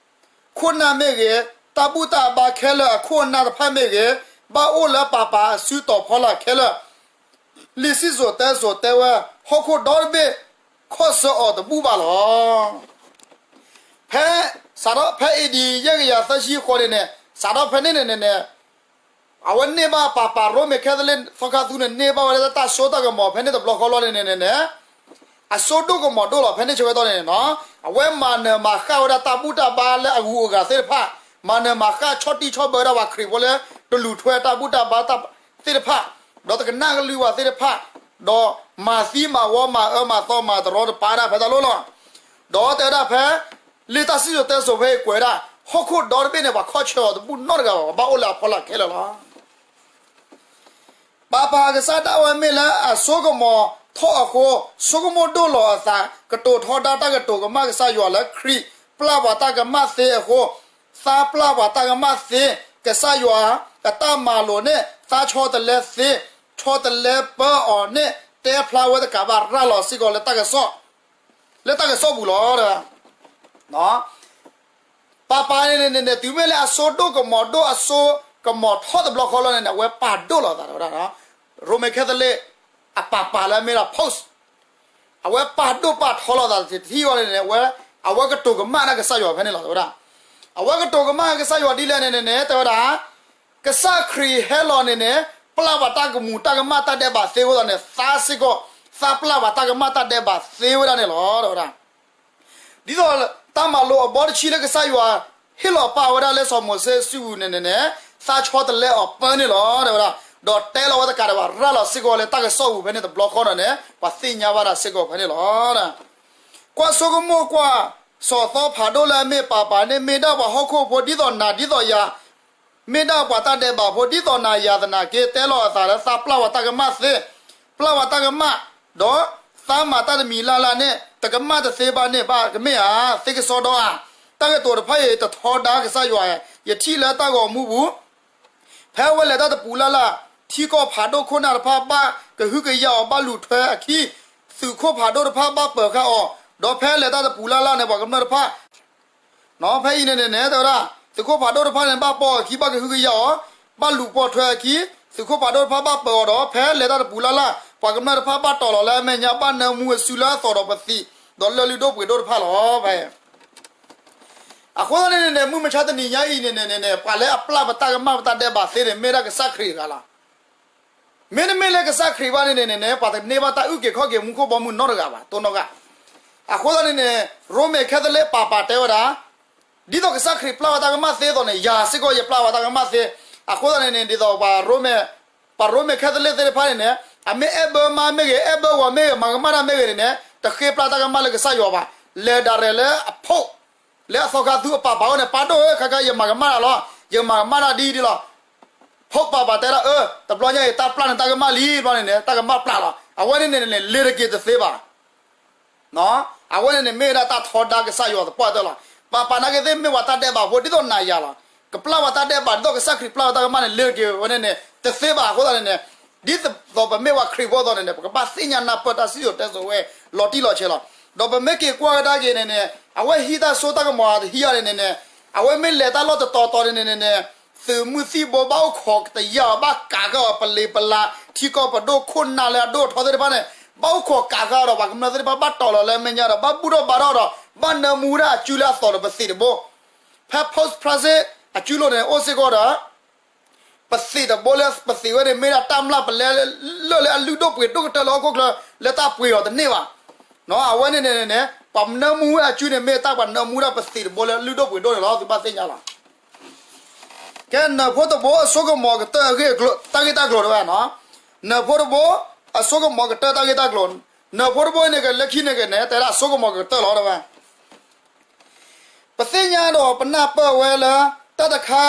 ခိၣ်နၢ်မ့ၢ်ဂ့ၤ, တၢ်ဘူၣ်တၢ်ဘါခဲလၢာ်အခိၣ်အနၢ်တဖၣ်မ့ၢ်ဂ့ၤ, ဘၣ်အိၣ်လၢပၤပၤအစုတီၤဖီလာ်ခဲလၢာ်, လံာ်စံၣ်စိၤတဲစိၤတဲဝဲ ဟီၣ်ခိၣ်ဒီတဘ့ၣ် ခီၣ်ဆၢအီၤတဘူၣ်ဘၣ်လီၤ. ဖဲ စးထီၣ်ဖဲ A D ယဲၢ်ကယၤသၢဆံဃိးန့ၣ်န့ၣ် စးထီၣ်ဖဲန့ၣ်န့ၣ်န့ၣ် အဝဲန့ၢ်ဘၣ်ပၤပၤရိမ့ၤခဲသလ့ၣ်သီခါသူန့ၣ် န့ၢ်ဘၣ်ဝဲဒၣ်တၢ်စိတၢ်ကမီၤဖဲန့ၣ်တဘျီဃီလီၤန့ၣ်န့ၣ်န့ၣ် အစိဒိၣ်ကမီၤဒိၣ်လီၤ ဖဲန့ၣ်ဆၢကတီၢ်န့ၣ်န့ၣ် အဝဲမၤနၢၤမၤဃၣ်ဝဲဒၣ်တၢ်ဘူၣ်တၢ်ဘါလၢအဂုၤအဂၤသ့ၣ်တဖၣ်, မၤနၢၤမၤဃၣ်ဆီၣ်တံၢ်ဆီၣ်ဘၢဝဲဒၣ်ပှၤခရံာ်ဖိလၢ တလူၤထွဲတၢ်ဘူၣ်တၢ်ဘါသ့ၣ်တဖၣ်, ဒီးတကနၣ်ကလုၢ်ဝဲသ့ၣ်တဖၣ်, ဒီးမၤသံမၤဝီမၤအၢမၤသီမၤတရီတပါဒၣ်ဖဲတၢ်လီၢ်လီၤ. ဒီးတဲဝဲဒၣ်ဖဲ လံာ်တၢ်စံၣ်စိၤတဲစိၤဖဲအံၤကွဲးဝဲဒၣ် ဟီၣ်ခိၣ်ဒီတဘ့ၣ်န့ၣ် ပှၤခီၣ်ဆၢအီၤတဘူၣ်နီတဂၤဘၣ်, ပှၤဘၣ်အိၣ်လၢအဖီလာ်ခဲလၢာ်လီၤ. ပၤပၤကစၢ်ဒၣ်ဝဲမ့ၢ်လၢအစိကမီၤထီၣ်အဃိ, ဆိကမိၣ်ဒိၣ်လီၤအသး, ကတိၤထီဒါတၢ်ကတိၤကမၣ်ကစၢ်ယွၤလၢခရံာ်, ပျၢ်ပှၤတၢ်ကမၣ်သ့အဃိ, သါပျၢ်ပှၤတၢ်ကမၣ်သ့, ကစၢ်ယွၤအတၢ်မၤလိာ်န့ၣ် သါဆီတလဲသ့, ဆီတလဲပၢအီၤန့ၣ် တဲဖျါဝဲတကးဘၣ်ရၤလီၤစ့ၢ်ကီးလၢတၢ်ကစီၣ်, လၢတၢ်ကစီၣ်ပူၤလီၤ. ပၤပၤန့ၣ်န့ၣ်န့ၣ် တုၤမ့ၢ်လၢအစိဒိၣ်ကမီၤဒိၣ်အစိ ကမီၤထီၣ်တဘျီဃီလီၤန့ၣ်န့ၣ် အဝဲပာ်ဒိၣ်လိာ်သးဝဲဒၣ် ရိမ့ၤခဲသလ့း အပၢ်ပၢ်လၢအမ့ၢ်ဒၣ် Pope အဝဲပာ်ဒိၣ်ပာ်ထီလိာ်သးတထံၣ်အီၤန့ၣ်န့ၣ် အဝဲ အဝဲကတိၤကမၣ်ဒၣ်ကစၢ်ယွၤဖဲန့ၣ်လီၤ တဲဝဲဒၣ်. အဝဲကတိၤကမၣ်ကစၢ်ယွၤဒ်လဲၣ်န့ၣ်န့ၣ် တဲဝဲဒၣ် ကစၢ်ခရံာ်ဟဲလီၤန့ၣ်န့ၣ် ပျၢ်ပှၤတၢ်ကမူၤတၢ်ကမၣ်တၢ်ဒဲးဘးသ့အဃိသတးန့ၣ် သါစ့ၢ်ကီး သါပျၢ်ပှၤတၢ်ကမၣ်တၢ်ဒဲးဘးသ့ဝဲဒၣ်န့ၣ်လီၤ တဲဝဲဒၣ်. ဒ်သိးတၢ်မၤလိာ်အဘီတဆံလၢကစၢ်ယွၤဟ့ၣ်လီၤပာ်ဝဲဒၣ်လၢစီၤမိၤၡ့စုပူၤန့ၣ်န့ၣ်န့ၣ် သါဆီတလဲအီၤပၢန့ၣ်လီၤ တဲဝဲဒၣ်. ဒီးတဲလီၤဝဲတကးဒီး ပှၤရၤလီၤစ့ၢ်ကီးလၢတၢ်ကစီၣ်ပူၤဖဲန့ၣ်တဘျီဃီဒီးန့ၣ် ပှၤသ့ၣ်ညါဘၣ်ဒၣ်စ့ၢ်ကီးဖဲန့ၣ်လီၤ. ကွၢ်ဆိကမိၣ်ကွၢ်, စီၤသီဖးဒိၣ်လၢအမ့ၢ်ပၢ်ပၢ်န့ၣ် မ့ၢ်ဒၣ်ပှၤဟီၣ်ခိၣ်ဖိဒ်သိးနၤဒ်သိးယၤ မ့ၢ်ဒၣ်ပှၤတၢ်ဒဲးဘးဖိဒ်သိးနၤယၤသနာ်က့ တဲလီၤအသးလၢသးပျၢ်ပှၤတၢ်ကမၣ်သ့, ပျၢ်ပှၤတၢ်ကမၣ်, ဒီးသးမၤတၢ်တမံၤလၢ်လၢ်န့ၣ် တကမၣ်တသ့ဘၣ်န့ၣ်ဘၣ်ကမ့ၢ်ဧါ, သ့ကစီဒီဧါ. တၢ်ကတိၤတဖၣ်အံၤတထီဒါကစၢ်ယွၤ, ယထံၣ်လၢတၢ်ဂီၤမူပူၤ ဖဲအဝဲလဲၤတၢ်တပူၤလၢ်လၢ်, ထံကီၢ်ဖးဒိၣ်ခိၣ်နၢ်တဖၣ်ဘၣ်ကဟုကယာ်အီၤ ဘၣ်လူၤထွဲအခံ, သုးခိၣ်ဖးဒိၣ်တဖၣ်ဘၣ်ပၢၤဃာ်အီၤ, ဒီးဖဲလဲၤတၢ်တပူၤလၢ်လၢ်န့ၣ် ပှၤကမျၢၢ်တဖၣ် ဖဲအံၤန့ၣ်န့ၣ် တဲဝဲဒၣ် သုးခိၣ်ဖးဒိၣ်တဖၣ်န့ၣ် ဘၣ်ပိာ်အခံ ဘၣ်ကဟုကယာ်အီၤ, ဘၣ်လူၤပိာ်ထွဲအခံ, သုးခိၣ်ဖးဒိၣ်တဖၣ်ဘၣ်ပၢၤအီၤဒီး ဖဲလဲၤတၢ်တပူၤလၢ်လၢ် ပှၤကမျၢၢ်တဖၣ်ဘၣ်တီၤလီၤလၢအမဲာ်ညါ ဘၣ်နၢမူအစုလၢအသီၣ်ဒီးပသံး, ဒီးလၢလုၢ်ဒိၣ်ပှ့ၤဒိၣ်တဖၣ်လီၤ. ဖဲ အဃိသတးန့ၣ်န့ၣ် မုၢ်မဆါတနံၤညါအံၤန့ၣ်န့ၣ်န့ၣ် ပှၤလၢအပျၢ်ပတၢ်ကမၣ်ပတၢ်ဒဲးဘးသ့န့ၣ် မ့ၢ်ဒၣ်ကစၢ်ခရံာ်တဂၤလီၤ. မ့တမ့ၢ်လၢကစၢ်ခရံာ်ဘၣ်န့ၣ်န့ၣ်န့ၣ် ပှၤတန့ၢ်ဘၣ်တၢ်အုၣ်က့ၤခီၣ်က့ၤမူခိၣ်ဘီမုၢ်နီတဂၤဘၣ် တိၢ်နီၣ်ဂၤ. အဃိသတးန့ၣ်န့ၣ် ရိမ့ၤခဲသလ့းပၢ်ပၢ်တဲဝဲဒၣ် ဒ်သိးကစၢ်ခရံာ်ပျၢ်ဝဲတၢ်ကမၣ်သ့အသိးန့ၣ် ယၤစ့ၢ်ကီးယပျၢ်ဝဲတၢ်ကမၣ်သ့. အဃိသတးန့ၣ်န့ၣ် ဒ်သိးပှၤရိမ့ၤ, ပှၤရိမ့ၤခဲသလ့းသ့ၣ်တဖၣ်န့ၣ်န့ၣ် အမ့ၢ်အဲၣ်ဘၢမါမ့ၢ်ဂ့ၤ အဲၣ်ဘၢဝၤမ့ၢ်ဂ့ၤ မၤကမၣ်တၢ်မ့ၢ်ဂ့ၤန့ၣ်န့ၣ် တဃ့ပျၢ်တၢ်ကမၣ်လၢကစၢ်ယွၤဘၣ်. လဲၤဒၣ်ရဲၣ်လၢအဖိ လၢအသီခါသူအပၢ်ပၢ်ဝဲန့ၣ် ပၢ်ဒိၣ်ဧၢ ခါခါယမၤကမၣ်တၢ်လီၤ, ယမၤကမၣ်တၢ်ဒ်ဒ်လီၤ. ဖိပၢ်ပၢ်တဲဒၣ်အၢ တဘျီညါအံၤ တၢ်ပျၢ်န့ၣ်တၢ်ကမၣ်လံ ဘျီန့ၣ်န့ၣ် တၢ်ကမၣ်ပျၢ်လီၤ. အဝဲန့ၣ်န့ၣ်န့ၣ် လ့ၤတက့ၤတသ့ဘၣ် အဝဲန့ၣ်န့ၣ်မ့ၢ်ဝဲဒၣ်တၢ်ထီဒါကစၢ်ယွၤသပှၢ်တၢၢ်လီၤ. ပၢ်ပၢ်နာ်က့သ့ၣ်မ့ၢ်ပှၤတၢ်ဒဲးဘးဖိဒ်သိးနၤယၤလီၤ. ကပျၢ်ပှၤတၢ်ဒဲးဘးဒ်သိးကစၢ်ခရံာ်ပျၢ်ဝဲတၢ်ကမၣ်န့ၣ် လ့ၤတက့ၤဝဲန့ၣ်န့ၣ် တသ့ဘၣ်. အဃိသတးန့ၣ်န့ၣ် ဒ်သိးပမ့ၢ်ပှၤခရံာ်ဖိအသိးန့ၣ်န့ၣ် ပကဘၣ်သ့ၣ်ညါနၢ်ပၢၢ်တၢ်စံၣ်စိၤတဲစိၤဝဲလီၤတံၢ်လီၤဆဲးလီၤ. ဒီးပမ့ၢ်က့ၤကွၢ်ကဒါက့ၤန့ၣ်န့ၣ် အဝဲဟံးတၢ်စိတၢ်ကမီၤတဟံးအီၤန့ၣ်န့ၣ်န့ၣ် အဝဲမ့ၢ်လဲၤတၢ်လီၢ်တတီၤတီၤန့ၣ်န့ၣ်န့ၣ် သုးမုၢ်သံၣ်ဘိဘၣ်အိၣ်ခိးတယာ်အီၤ ဘၣ်ကးဃာ်အီၤ ပလံၤပလၤ ထံကီၢ်ပဒိၣ်ခိၣ်နၢ်လၢအဒိၣ်အထီသ့ၣ်တဖၣ်န့ၣ် ဘၣ်အိၣ်ခိးကးဃာ်အီၤဒီး ပှၤကမျၢၢ်သ့ၣ်တဖၣ်ဘၣ်တီၤလီၤလၢအမဲာ်ညါဒီး ဘၣ်ဘူၣ်ထီၣ်ဘါထီၣ်ဒီး ဘၣ်နၢမူဝဲဒၣ်အစုလၢအသီၣ်ဒီးပသံးတဘိ. ဖဲ Pope Francis အစုလိၤန့ၣ် အိၣ်စ့ၢ်ကီးဒီး ပသံးတဘိလၢပသံးဝဲန့ၣ် မ့ၢ်ဒၣ်တၢ်မျၢ်ပလဲလၢလၢၢ်လၢအလုၢ်ဒိၣ်ပှ့ၤဒိၣ်ကတၢၢ်လၢဟီၣ်ခိၣ်ချၢ လၢတၢ်ပှ့ၤအီၤတန့ၢ်ဘၣ်. အဝဲန့ၣ်န့ၣ်န့ၣ် ပှၤနၢမူဝဲအစုန့ၣ် မ့ၢ်တၢ်ပှၤနၢမူဒၣ်ပသံးတဘိလၢလုၢ်ဒိၣ်ပှ့ၤဒိၣ်န့ၣ်လီၤ. သုဘၣ်သ့ၣ်ညါလီၤ. ကဲ နၢၤဖိတဘိအစိကမီၤကတၢၢ်အဂ့ၢ်အကျိၤ တၢ်ဂ့ၢ်တၢ်ကျိၤတဝဲနီၤ. နၢၤဖိတဘိ အစိကမီၤကတၢၢ်တၢ်ဂ့ၢ်တၢ်ကျိၤ, နၢၤဖိတဘိအံၤန့ၣ် ကလၢခံန့ၣ်က့ၤန့ၣ် တဲဒၣ်အစိကမီၤကတၢၢ်လီၤတဝဲ ပသ့ၣ်ညါဒီးပနၢ်ပၢၢ်ဝဲလၢ တၢ်တခါ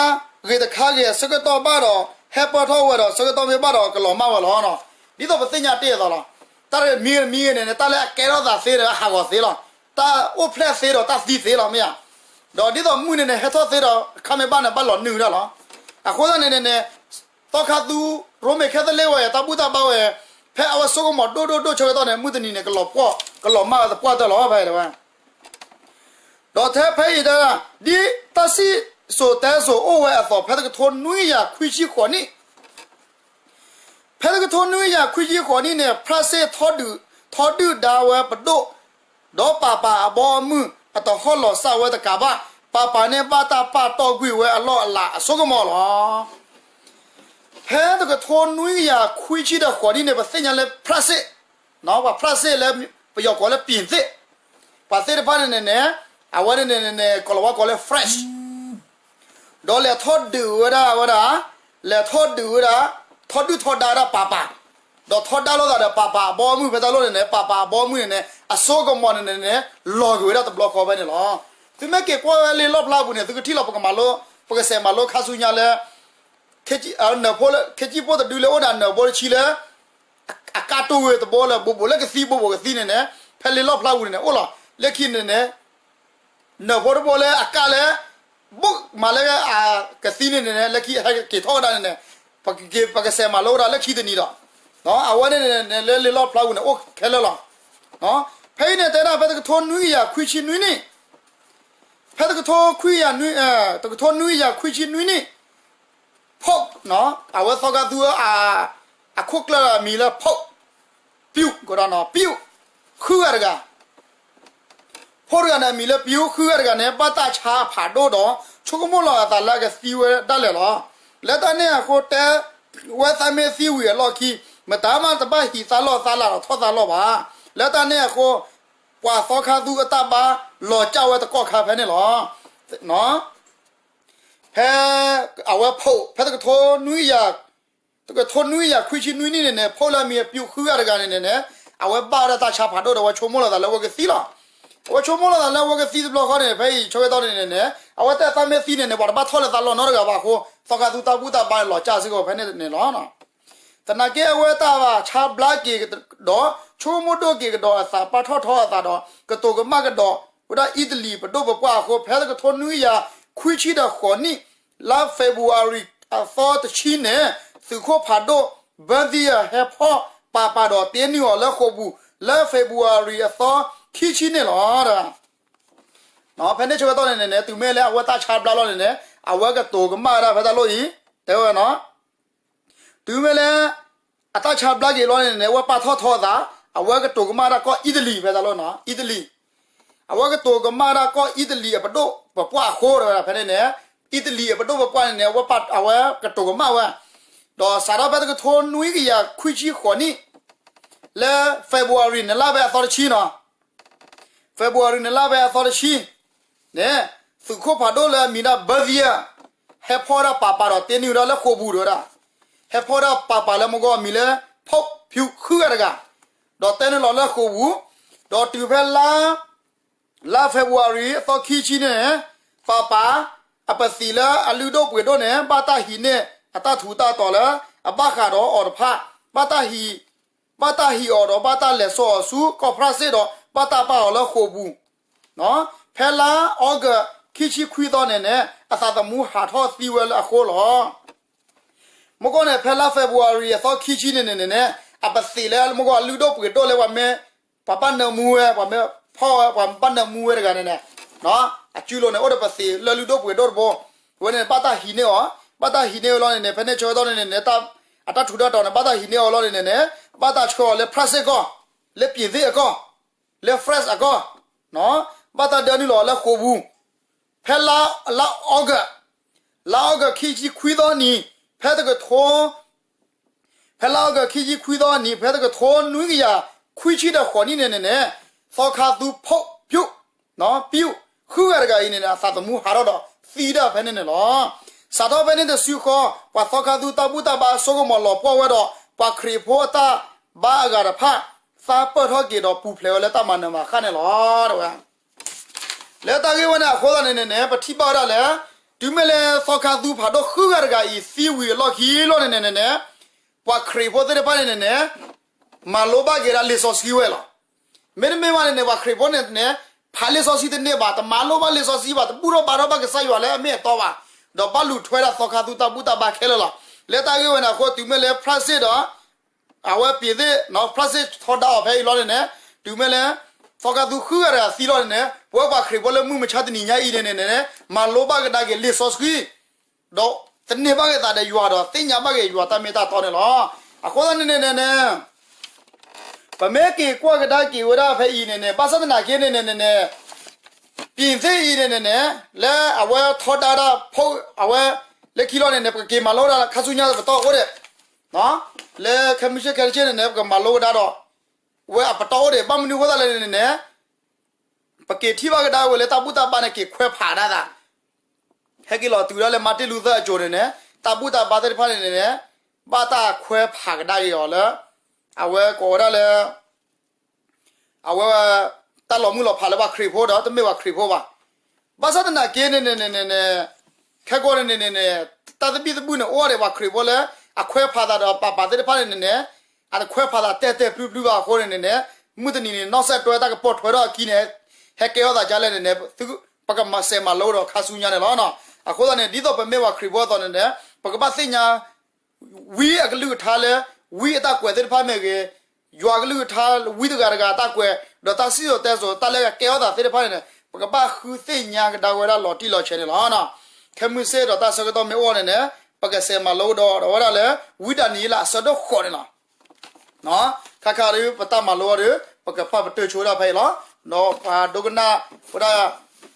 ဂ့ၤတခါဂ့ၤ အဆၢကတီၢ်ဘၣ်ဒီး ဟဲပၢၢ်ထီၣ်ဝဲဒီး ဆၢကတီၢ်မ့ၢ်ဘၣ်ဒီး ကလီၤမၢ်ဝဲလီၤ. ဒ်သိးပသ့ၣ်ညါတ့ၢ်အသိးလီၤ. တၢ်တမံၤမံၤဂ့ၤန့ၣ်န့ၣ် တၢ်လၢအကဲထီၣ်သးသ့ဒီးအဟးဂီၤသ့လီၤ. တၢ်အိၣ်ဖျဲၣ်သ့ဒီးတၢ်သံသ့လီၤ မ့ၢ်ဧါ. ဒီးဒ်သိးမုၢ်န့ၣ်န့ၣ် ဟဲထီၣ်သ့ဒီး အခါမ့ၢ်ဘၣ်န့ၣ် ဘၣ်လီၤနုာ်ဝဲဒၣ်လီၤ. အဃိသတးန့ၣ်န့ၣ်န့ၣ် သီခါသူ ရိမ့ၤခဲသလ့ဝဲ တၢ်ဘူၣ်တၢ်ဘါဝဲ ဖဲအဝဲစိကမီၤဒိၣ်ဒိၣ်ဒိၣ်ဆၢကတီၢ်န့ၣ် မုၢ်တနံၤန့ၣ် ကလီၤပှီၢ် ကလီၤမၢ်ဝဲသပှၢ်တၢၢ်လီၤ ဖဲဝဲ ဒီးထဲဖဲအံၤတဲဒၣ် ဒ်တၢ်စံၣ်စိၤတဲစိၤအိၣ်ဝဲအသိး ဖဲတကထိနွံကယၤခွံဆံဃိးနံၣ်, ဖဲတကထိနွံကယၤခွံဆံဃိးနံၣ်န့ၣ် ဖရၣ်စ့ၣ်ထီဒုၣ်, ထီဒုၣ်ဒါဝဲပဒိၣ်, ဒီးပၢ်ပၢ်အဘီအမုၢ် အတဟီၣ်လီၤစၢ်ဝဲတကးဘၣ်, ပၢ်ပၢ်န့ၣ်ဘၣ်တၢ်ပာ်တီၢ်ကွံာ်ဝဲအလီၢ်အလၤအစိကမီၤလီၤ. ဖဲတကထိနွံကယၤခွံဆံဒီးဃိးနံၣ်န့ၣ် ပသ့ၣ်ညါလၢဖရၣ်စ့ၣ် ပှၤဖရၣ်စ့ၣ်လၢပယီၤကိးလၢ ပြင်သစ်, ပှၤသ့ၣ်တဖၣ်န့ၣ်န့ၣ်န့ၣ် အဝဲန့ၣ်န့ၣ်န့ၣ် ကီၢ်လီၤဝါကိးလၢ French, ဒီးလဲၤထီၣ်ဒုးဝဲဒၣ်ဝဲဒၣ်, လဲၤထီၣ်ဒုးဝဲဒၣ်, ထီၣ်ဒုၣ်ထီၣ်ဒါဝဲဒၣ်ပၢ်ပၢ်, ဒီးထီဒါလိာ်သးဒီးပၢ်ပၢ်အဘီအမုၢ်ဖဲတၢ်လီၢ်န့ၣ်န့ၣ် ပၢ်ပၢ်အဘီအမုၢ်န့ၣ်န့ၣ် အစိကမီၤန့ၣ်န့ၣ်န့ၣ် လီၤက့ၤဝဲဒၣ်တဘျီဃီဖဲန့ၣ်လီၤ. သုမ့ၢ်က့ၤကွၢ်ဝဲလံာ်လီၣ်ဖျါပူၤန့ၣ် သုကထံၣ်လီၤ ပကမၤလိ, ပကစဲးမၤလိခါဆူညါလၢ နၢၤဖိလၢ ခ့ကံၣ်ဖိတဒုလၢအိၣ်ဒီးနၢၤဖိတဆံလၢ အကါတိၢ်ဝဲတဘိလၢ ဘိးဘိးလၢကသံ ဘိးဘိးကသံန့ၣ်န့ၣ် ဖဲလံာ်လီၣ်ဖျါပူၤန့ၣ်န့ၣ် အိၣ်လီၤ. လၢခံန့ၣ်န့ၣ် နၢၤဖိတဘိလၢအကါလၢ ဘိးမးလၢအကသံန့ၣ်န့ၣ် လၢခံဟဲက့ၤထီၣ်ဝဲဒၣ်န့ၣ်န့ၣ် ပကစဲးမၤလိဝဲဒၣ်လၢခံတနံၤဒီး အဝဲန့ၣ်န့ၣ် လၢလံာ်လီၣ်ဖျါပူၤန့ၣ် အိၣ်ခဲလၢာ်လီၤ. ဖဲအံၤန့ၣ် တဲဒၣ်ဖဲတကထိနွံကယၤခွံဆံနွံနံၣ်, ဖဲတကထိခွံကယၤနွံ, တကထိနွံကယၤခွံဆံနွံနံၣ်, ဖဲ ဖိး, အဝဲသီခါသူ အခိၣ်ကျၢၢ်အမံၤလၢဖိး, ပျူးကဒီးနီၤ, ပျူး, ဃုဂၤတဂၤ ဖိတဂၤန့ၣ်အမံၤလၢပျူး, ဃုဂၤတဂၤန့ၣ် ဘၣ်တၢ်ဆါဖးဒိၣ်ဒီး ဆိကမိၣ်လီၤအသးလၢအကသံဝဲဒၣ်လဲာ်လီၤ. လၢတၢ်န့ၣ်အဃိ တဲဝဲသးမ့ၢ်သံဝံၤအလီၢ်ခံ မတၤမးတဘၣ်ဟံးသါလီၢ်သါလၢ်ဒီးထီၣ်သါလီၢ်ဘၣ်. လၢတၢ်န့ၣ်အဃိ ပှၤသီခါသူအတၢ်ဘါလီၤစၢ်ဝဲတကီၢ်ခါဖဲန့ၣ်လီၤ. ဖဲအဝဲဖိးဖဲတကထိနွံကယၤ တကထိနွံကယၤခွံဆံနွံနံၣ်န့ၣ်န့ၣ် ဖိးလၢအမံၤအပျူးဃုဂၤတဂၤန့ၣ်န့ၣ်န့ၣ် အဝဲဘၣ်ဝဲဒၣ်တၢ်ဆါဖးဒိၣ်ဒီး အဝဲဆိကမိၣ်လီၤသးလၢအဝဲကသံလီၤ. အဝဲဆိကမိၣ်လီၤသးလၢအဝဲကသံတဘျီဃီန့ၣ် ဖဲအံၤဆၢကတီၢ်န့ၣ်န့ၣ်န့ၣ် အဝဲတဲသးမ့ၢ်သံန့ၣ်န့ၣ် ပှၤတဘၣ်ထီၣ်လၢသးလီၢ်နီတဂၤဘၣ်အဃိ သီခါသူတၢ်ဘူၣ်တၢ်ဘါန့ၣ်လီၤစၢ်စ့ၢ်ကီးဖဲန့ၣ်န့ၣ်လီၤ. သနာ်က့အဝဲတၢ်ဘၣ်ဆါဘျါက့ၤဒီး ဆိကမိၣ်ဒိၣ်က့ၤကဒီးအသး ပာ်ထီၣ်ထီအသးဒီး ကတိၤကမၣ်ကဒီးဝဲဒၣ်အံၣ်တလံၤပဒိၣ်ပပှၢ်အဃိ ဖဲတကထိနွံကယၤခွံဆံဒီးဃိးနံၣ် လါ February အသီတဆံန့ၣ် သုးခိၣ်ဖးဒိၣ် Berthier ဟဲဖီၣ်ပာ်ပာ်ဒီးတ့နုာ်အီၤလၢဃိာ်ပူၤ လၢ February အသီခံဆံန့ၣ်လီၤ. ဖဲန့ၣ်ဆၢကတီၢ်န့ၣ်န့ၣ်န့ၣ် တုၤမ့ၢ်လၢအဝဲတၢ်ဆါဘျါလီၤန့ၣ်န့ၣ် အဝဲကတိၤကမၣ်ဝဲဒၣ်ဖဲတၢ်လီၢ်အံၤ တဲဝဲနီၤ တုၤမ့ၢ်လၢ အတၢ်ဆါဘျါက့ၤလီၤန့ၣ်န့ၣ် အဝဲပာ်ထီၣ်ထီအသး အဝဲကတိၤကမၣ်ဒၣ်ကီၢ်အံၣ်တလံၤဖဲတၢ်လီၢ်နီၤ အံၣ်တလံၤ အဝဲကတိၤကမၣ်ဒၣ်ကီၢ်အံၣ်တလံၤအပဒိၣ်ပပှၢ်အဃိ တဲဝဲဒၣ်ဖဲန့ၣ်န့ၣ် အံၣ်တလံၤအပဒိၣ်ပပှၢ်န့ၣ်န့ၣ် အဝဲကတိၤကမၣ်ဝဲ ဒီးစးထီၣ်ဖဲတကထိနွံကယၤခွံဆံဃိးနံၣ် လၢ February န့ၣ်လါဖဲအသီတဆံနီၤ February န့ၣ်လါဖဲအသီတဆံ န့ၣ် သုးခိၣ်ဖးဒိၣ်လၢအမံၤဒၣ် Berthier ဟဲဖီၣ်ဒၣ်ပာ်ပာ်ဒီးတ့နုာ်ဝဲဒၣ်လၢဃိာ်ပူၤတဲဝဲဒၣ် ဟဲဖီၣ်ဒၣ်ပာ်ပာ်လၢမုၢ်ဂီၢ်အမံၤလၢ ဖိးဖၠူးဃုဂၤတဂၤ ဒီးတ့နုာ်လီၤလၢဃိာ်ပူၤ ဒီးတုၤဖဲလါ လါ February အသီခံဆံန့ၣ် ပာ်ပာ် အပသံးလၢအလုၢ်ဒိၣ်ပှ့ၤဒိၣ်န့ၣ် ဘၣ်တၢ်ဟံးန့ၢ်အတၢ်ထူးတၢ်တီၤလၢ အဘၣ်ဃးဒီးအီၤတဖၣ် ဘၣ်တၢ်ဟံး ဘၣ်တၢ်ဟံးအီၤဒီးဘၣ်တၢ်လဲၤစိာ်အီၤဆူကီၢ်ဖရၣ်စ့ၣ်ဒီး ဘၣ်တၢ်ပာ်အီၤလၢဃိာ်ပူၤ ဖဲလါအီကူးခံဆံခွံသီန့ၣ်န့ၣ် အသးသမူဟးထီၣ်သံဝဲလၢအဃိလီၤ. မုၢ်ဂီၢ်န့ၣ် ဖဲလါ February အသီခံဆံန့ၣ်န့ၣ်န့ၣ် အပသံးလၢမုၢ်ဂီၢ်အလုၢ်ဒိၣ်ပှ့ၤဒိၣ်လၢပှၤမ့ၢ် ပှၤဘၣ်နၢမူဝဲ ပှၤမ့ၢ်ဖီၣ်ဝဲ ပှၤဘၣ်နၢမူဝဲတဂၤန့ၣ်န့ၣ် အစုလိၤန့ၣ် အိၣ်ဒီးပသံးလၢလုၢ်ဒိၣ်ပှ့ၤဒိၣ်တဘိ ဝဲန့ၣ် ဘၣ်တၢ်ဟံးန့ၢ်အီၤ ဘၣ်တၢ်ဟံးန့ၢ်အီၤလီၤန့ၣ်န့ၣ် ဖဲန့ၣ်ဆၢကတီၢ်န့ၣ်န့ၣ် အတၢ်ထူးတၢ်တီၤန့ၣ် ဘၣ်တၢ်ဟံးန့ၢ်အီၤလီၤန့ၣ်န့ၣ် ဘၣ်တၢ်ဆှၢအီၤလၢ ဖရၣ်စ့ၣ်ကီၢ် လၢ ပြင်သစ် အကီၢ် လၢ France အကီၢ် ဘၣ်တၢ်ဒၢနုာ်လီၤအီၤလၢဃိာ်ပူၤ ဖဲလါ လါအီကူး လါအီကူးခံဆံခွံသီနံၤ ဖဲတကထိ ဖဲလါအီကူးခံဆံခွံသီနံၤ ဖဲတကထိနွံကယၤခွံဆံဒီးဃိးနံၣ်န့ၣ်န့ၣ်န့ၣ် သီခါသူဖိးဖၠူး ပျူး ဃုဂၤတဂၤအံၤန့ၣ်န့ၣ် အသးသမူဟးထီၣ်ဒီးသံဒၣ်ဖဲန့ၣ်န့ၣ်လီၤ. စးထီၣ်ဖဲန့ၣ်တစုဃီ ပှၤသီခါသူတၢ်ဘူၣ်တၢ်ဘါအစိကမီၤလီၤပှီၢ်ဝဲဒီး ပှၤခရံာ်ဖိအတၢ်ဘါအဂၤတဖၣ် သးပၢၢ်ထီၣ်က့ၤဒီးပူၤဖျဲးဝဲလၢတၢ်မၤနၢၤမၤဃၣ်န့ၣ်လီၤ တဲဝဲ လၢတၢ်ဂ့ၢ်ဝဲန့ၣ်အဃိသတးန့ၣ်န့ၣ်န့ၣ် ပထံၣ်ဘၣ်ဝဲဒၣ်လၢ တုၤမ့ၢ်လၢသီခါသူဖးဒိၣ်ဃုဂၤတဂၤအံၤသံဝံၤအလီၢ်ခံလီၤန့ၣ်န့ၣ်န့ၣ် ပှၤခရံာ်ဖိသ့ၣ်တဖၣ်န့ၣ်န့ၣ်န့ၣ် မၤလိဘၣ်က့ၤဒၣ်လံာ်စီဆှံဝဲလီၤ. မ့တမ့ၢ်ဘၣ်န့ၣ်န့ၣ် ပှၤခရံာ်ဖိန့ၣ်န့ၣ် ဖးလံာ်စီဆှံတန့ၢ်ဘၣ်, တမၤလိဘၣ်လံာ်စီဆှံဘၣ်, တဘူၣ်ထီၣ်ဘါထီၣ်ဘၣ်ကစၢ်ယွၤလၢအမ့ၢ်အတီဘၣ်, ဒီးဘၣ်လူၤထွဲဒၣ်သီခါသူတၢ်ဘူၣ်တၢ်ဘါခဲလၢာ်လီၤ. လၢတၢ်ဂ့ၢ်ဝဲန့ၣ်အဃိ တုၤမ့ၢ်လၢ France ဒီး အဝဲ ပြင်သစ် France ထီဒါအီၤဖဲအံၤလီၤန့ၣ်န့ၣ်, တုၤမ့ၢ်လၢ သီခါသူဃုဂၤတဂၤသံလီၤန့ၣ်န့ၣ် ပဝဲပှၤခရံာ်ဖိလၢမုၢ်မဆါတနံၤညါအံၤန့ၣ်န့ၣ်န့ၣ် မၤလိဘၣ်ကဒါက့ၤလံာ်စီဆှံ ဒီးသန့ၤဘၣ်က့ၤသးဒီးယွၤဒီးသ့ၣ်ညါဘၣ်က့ၤယွၤတၢ်မ့ၢ်တၢ်တီန့ၣ်လီၤ. အဃိသတးန့ၣ်န့ၣ်န့ၣ် ပမ့ၢ်က့ၤကွၢ်ကဒါက့ၤဝဲဒၣ်ဖဲအံၤန့ၣ်န့ၣ် ဘၣ်ဆၣ်သနာ်က့န့ၣ်န့ၣ်န့ၣ်န့ၣ် ပြင်သစ်အံၤန့ၣ်န့ၣ်န့ၣ် လၢအဝဲထီဒါဒၣ်ဖိ အဝဲ လၢခံလီၤန့ၣ်န့ၣ် ပကက့ၤမၤလိဝဲဒၣ်ခါဆူညါပတီၢ်အိၣ်ဒံး လၢခဲမုၢ်ဆ့ၣ်ခဲတဆ့ၣ်န့ၣ်န့ၣ် ပကမၤလိဝဲဒၣ်ဒီး ဝဲအပတီၢ်အိၣ်ဒံး ဘၣ်မနုၤအဃိသတးလဲၣ်န့ၣ်န့ၣ် ပက့ၤထံၣ်ဘၣ်ကဒါဝဲလၢတၢ်ဘူၣ်တၢ်ဘါန့ၣ် က့ၤခွဲးဖးဒၣ်သး ဟဲက့ၤလီၤတုၤဒၣ်လၢ Martin Luther အစိၤန့ၣ်န့ၣ် တၢ်ဘူၣ်တၢ်ဘါသ့ၣ်တဖၣ်န့ၣ်န့ၣ်န့ၣ် ဘၣ်တၢ်ခွဲးဖးကဒါက့ၤအီၤလၢ အဝဲကိးဝဲဒၣ်လၢ အဝဲ တၢ်လီၤမုၢ်လီၤဖးလၢပှၤခရံာ်ဖိဒီးတမ့ၢ်ပှၤခရံာ်ဖိဘၣ်. ဘၣ်ဆၣ်သနာ်က့န့ၣ်န့ၣ်န့ၣ်န့ၣ် ခဲကိာ်န့ၣ်န့ၣ်န့ၣ် တၢ်သဘံၣ်သဘုၣ်န့ၣ် အိၣ်ဝဲဒၣ်ပှၤခရံာ်ဖိလၢ အခွဲးဖးသးဒီးပၤပၤသ့ၣ်တဖၣ်န့ၣ်န့ၣ်န့ၣ် အတခွဲးဖးသးတဲာ်တဲာ်ပျုၤပျုၤဘၣ်အဃိန့ၣ်န့ၣ်န့ၣ် မုၢ်တနံၤန့ၣ် နီၢ်စဲၣ်တွဲတၢ်ကပိာ်ထွဲထီၣ်အခံန့ၣ် ဟဲကဲထီၣ်သးဒ်လဲၣ်န့ၣ်န့ၣ် ပကမၤစဲးမၤလိဒီးခါဆူညါန့ၣ်လီၤ. အဃိသတးန့ၣ် ဒ်သိးပမ့ၢ်ပှၤခရံာ်ဖိအသိးန့ၣ်န့ၣ် ပကဘၣ်သ့ၣ်ညါ ဝံအကလုၢ်ကထါလၢ ဝံအတၢ်ကွဲးသ့ၣ်တဖၣ်မ့ၢ်ဂ့ၤ, ယွၤကလုၢ်ကထါ ဝံတဂၤတဂၤအတၢ်ကွဲး ဒီးတၢ်စံၣ်စိၤတဲစိၤ တၢ်လၢအကဲထီၣ်သးသ့ၣ်တဖၣ်န့ၣ်န့ၣ် ပကဘၣ်ဃုသ့ၣ်ညါကဒါဝဲဒၣ်လီၤတံၢ်လီၤဆဲးန့ၣ်လီၤ. ခဲမုၢ်ဆ့ၣ်ဒီးတၢ်ဆၢကတီၢ်မ့ၢ်အိၣ်န့ၣ်န့ၣ် ပကစဲးမၤလိကဒီး ဒီးဝဲဒၣ်လၢ ဝံဒၤနံးယ့လးအဆၢဒိၣ်ဃိးန့ၣ်လီၤ. ခါခါဒီး ပတၢ်မၤလိအီၤဒီး ပကဖးပတုာ်ဆိဝဲဒၣ်ဖဲအံၤလီၤ. ဒီးပှၤဒိကနၣ်ဝဲဒၣ်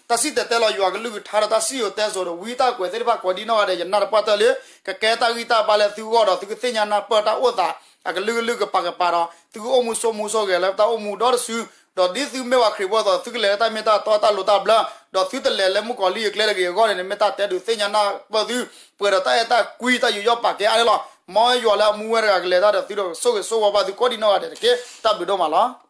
တၢ်စံၣ်တဲၤတဲလီၤယွၤကလုၢ်ကထါဒီးတၢ်စံၣ်စိၤတဲစိၤဒီး ဝံတၢ်ကွဲးသ့ၣ်တဖၣ်ကိးဒံနီၢ်ဂၤဒဲး ယနာ်တပှၢ်တၢၢ်လၢ ကကဲတၢ်ဂံၢ်တၢ်ဘါလၢသုဂီၢ်ဒီး သုကသ့ၣ်ညါနၢ်ပၢၢ်တၢ်အိၣ်သး အကလုာ်ကလုာ်ကပာ်ကပၤဒီး သုကအိၣ်မူဆိးမူဆိးဂဲၤလၢတၢ်အိၣ်မူဒီတစု ဒီးဒ်သုမ့ၢ်ပှၤခရံာ်ဖိအသိး သုကလဲၤလၢတၢ်မ့ၢ်တၢ်တီတၢ်လိၤတၢ်ဘျၢ ဒီးသုတလဲၤလၢမုၣ်ကီၤလံၢ်အကျဲတဂ့ၤအဂီၢ်န့ၣ် မ့ၢ်တၢ်တဲဒုးသ့ၣ်ညါနၢ်ပၢၢ်သု ပှဲၤဒီးတၢ်အဲၣ်တၢ်ကွံတၢ်ယူးယီၣ်ပာ်ကဲအါန့ၣ်လီၤ. မ်ယွၤလၢအမူဝဲတဂၤကလဲၤတၢ်ဒီးသုဒီးကဆိၣ်ဂ့ၤဆိၣ်ဝါဘၣ်သုကိးဒံနီၢ်ဂၤဒဲးတက့ၢ်. တၢ်ဘျုးဒိၣ်မးလီၤ.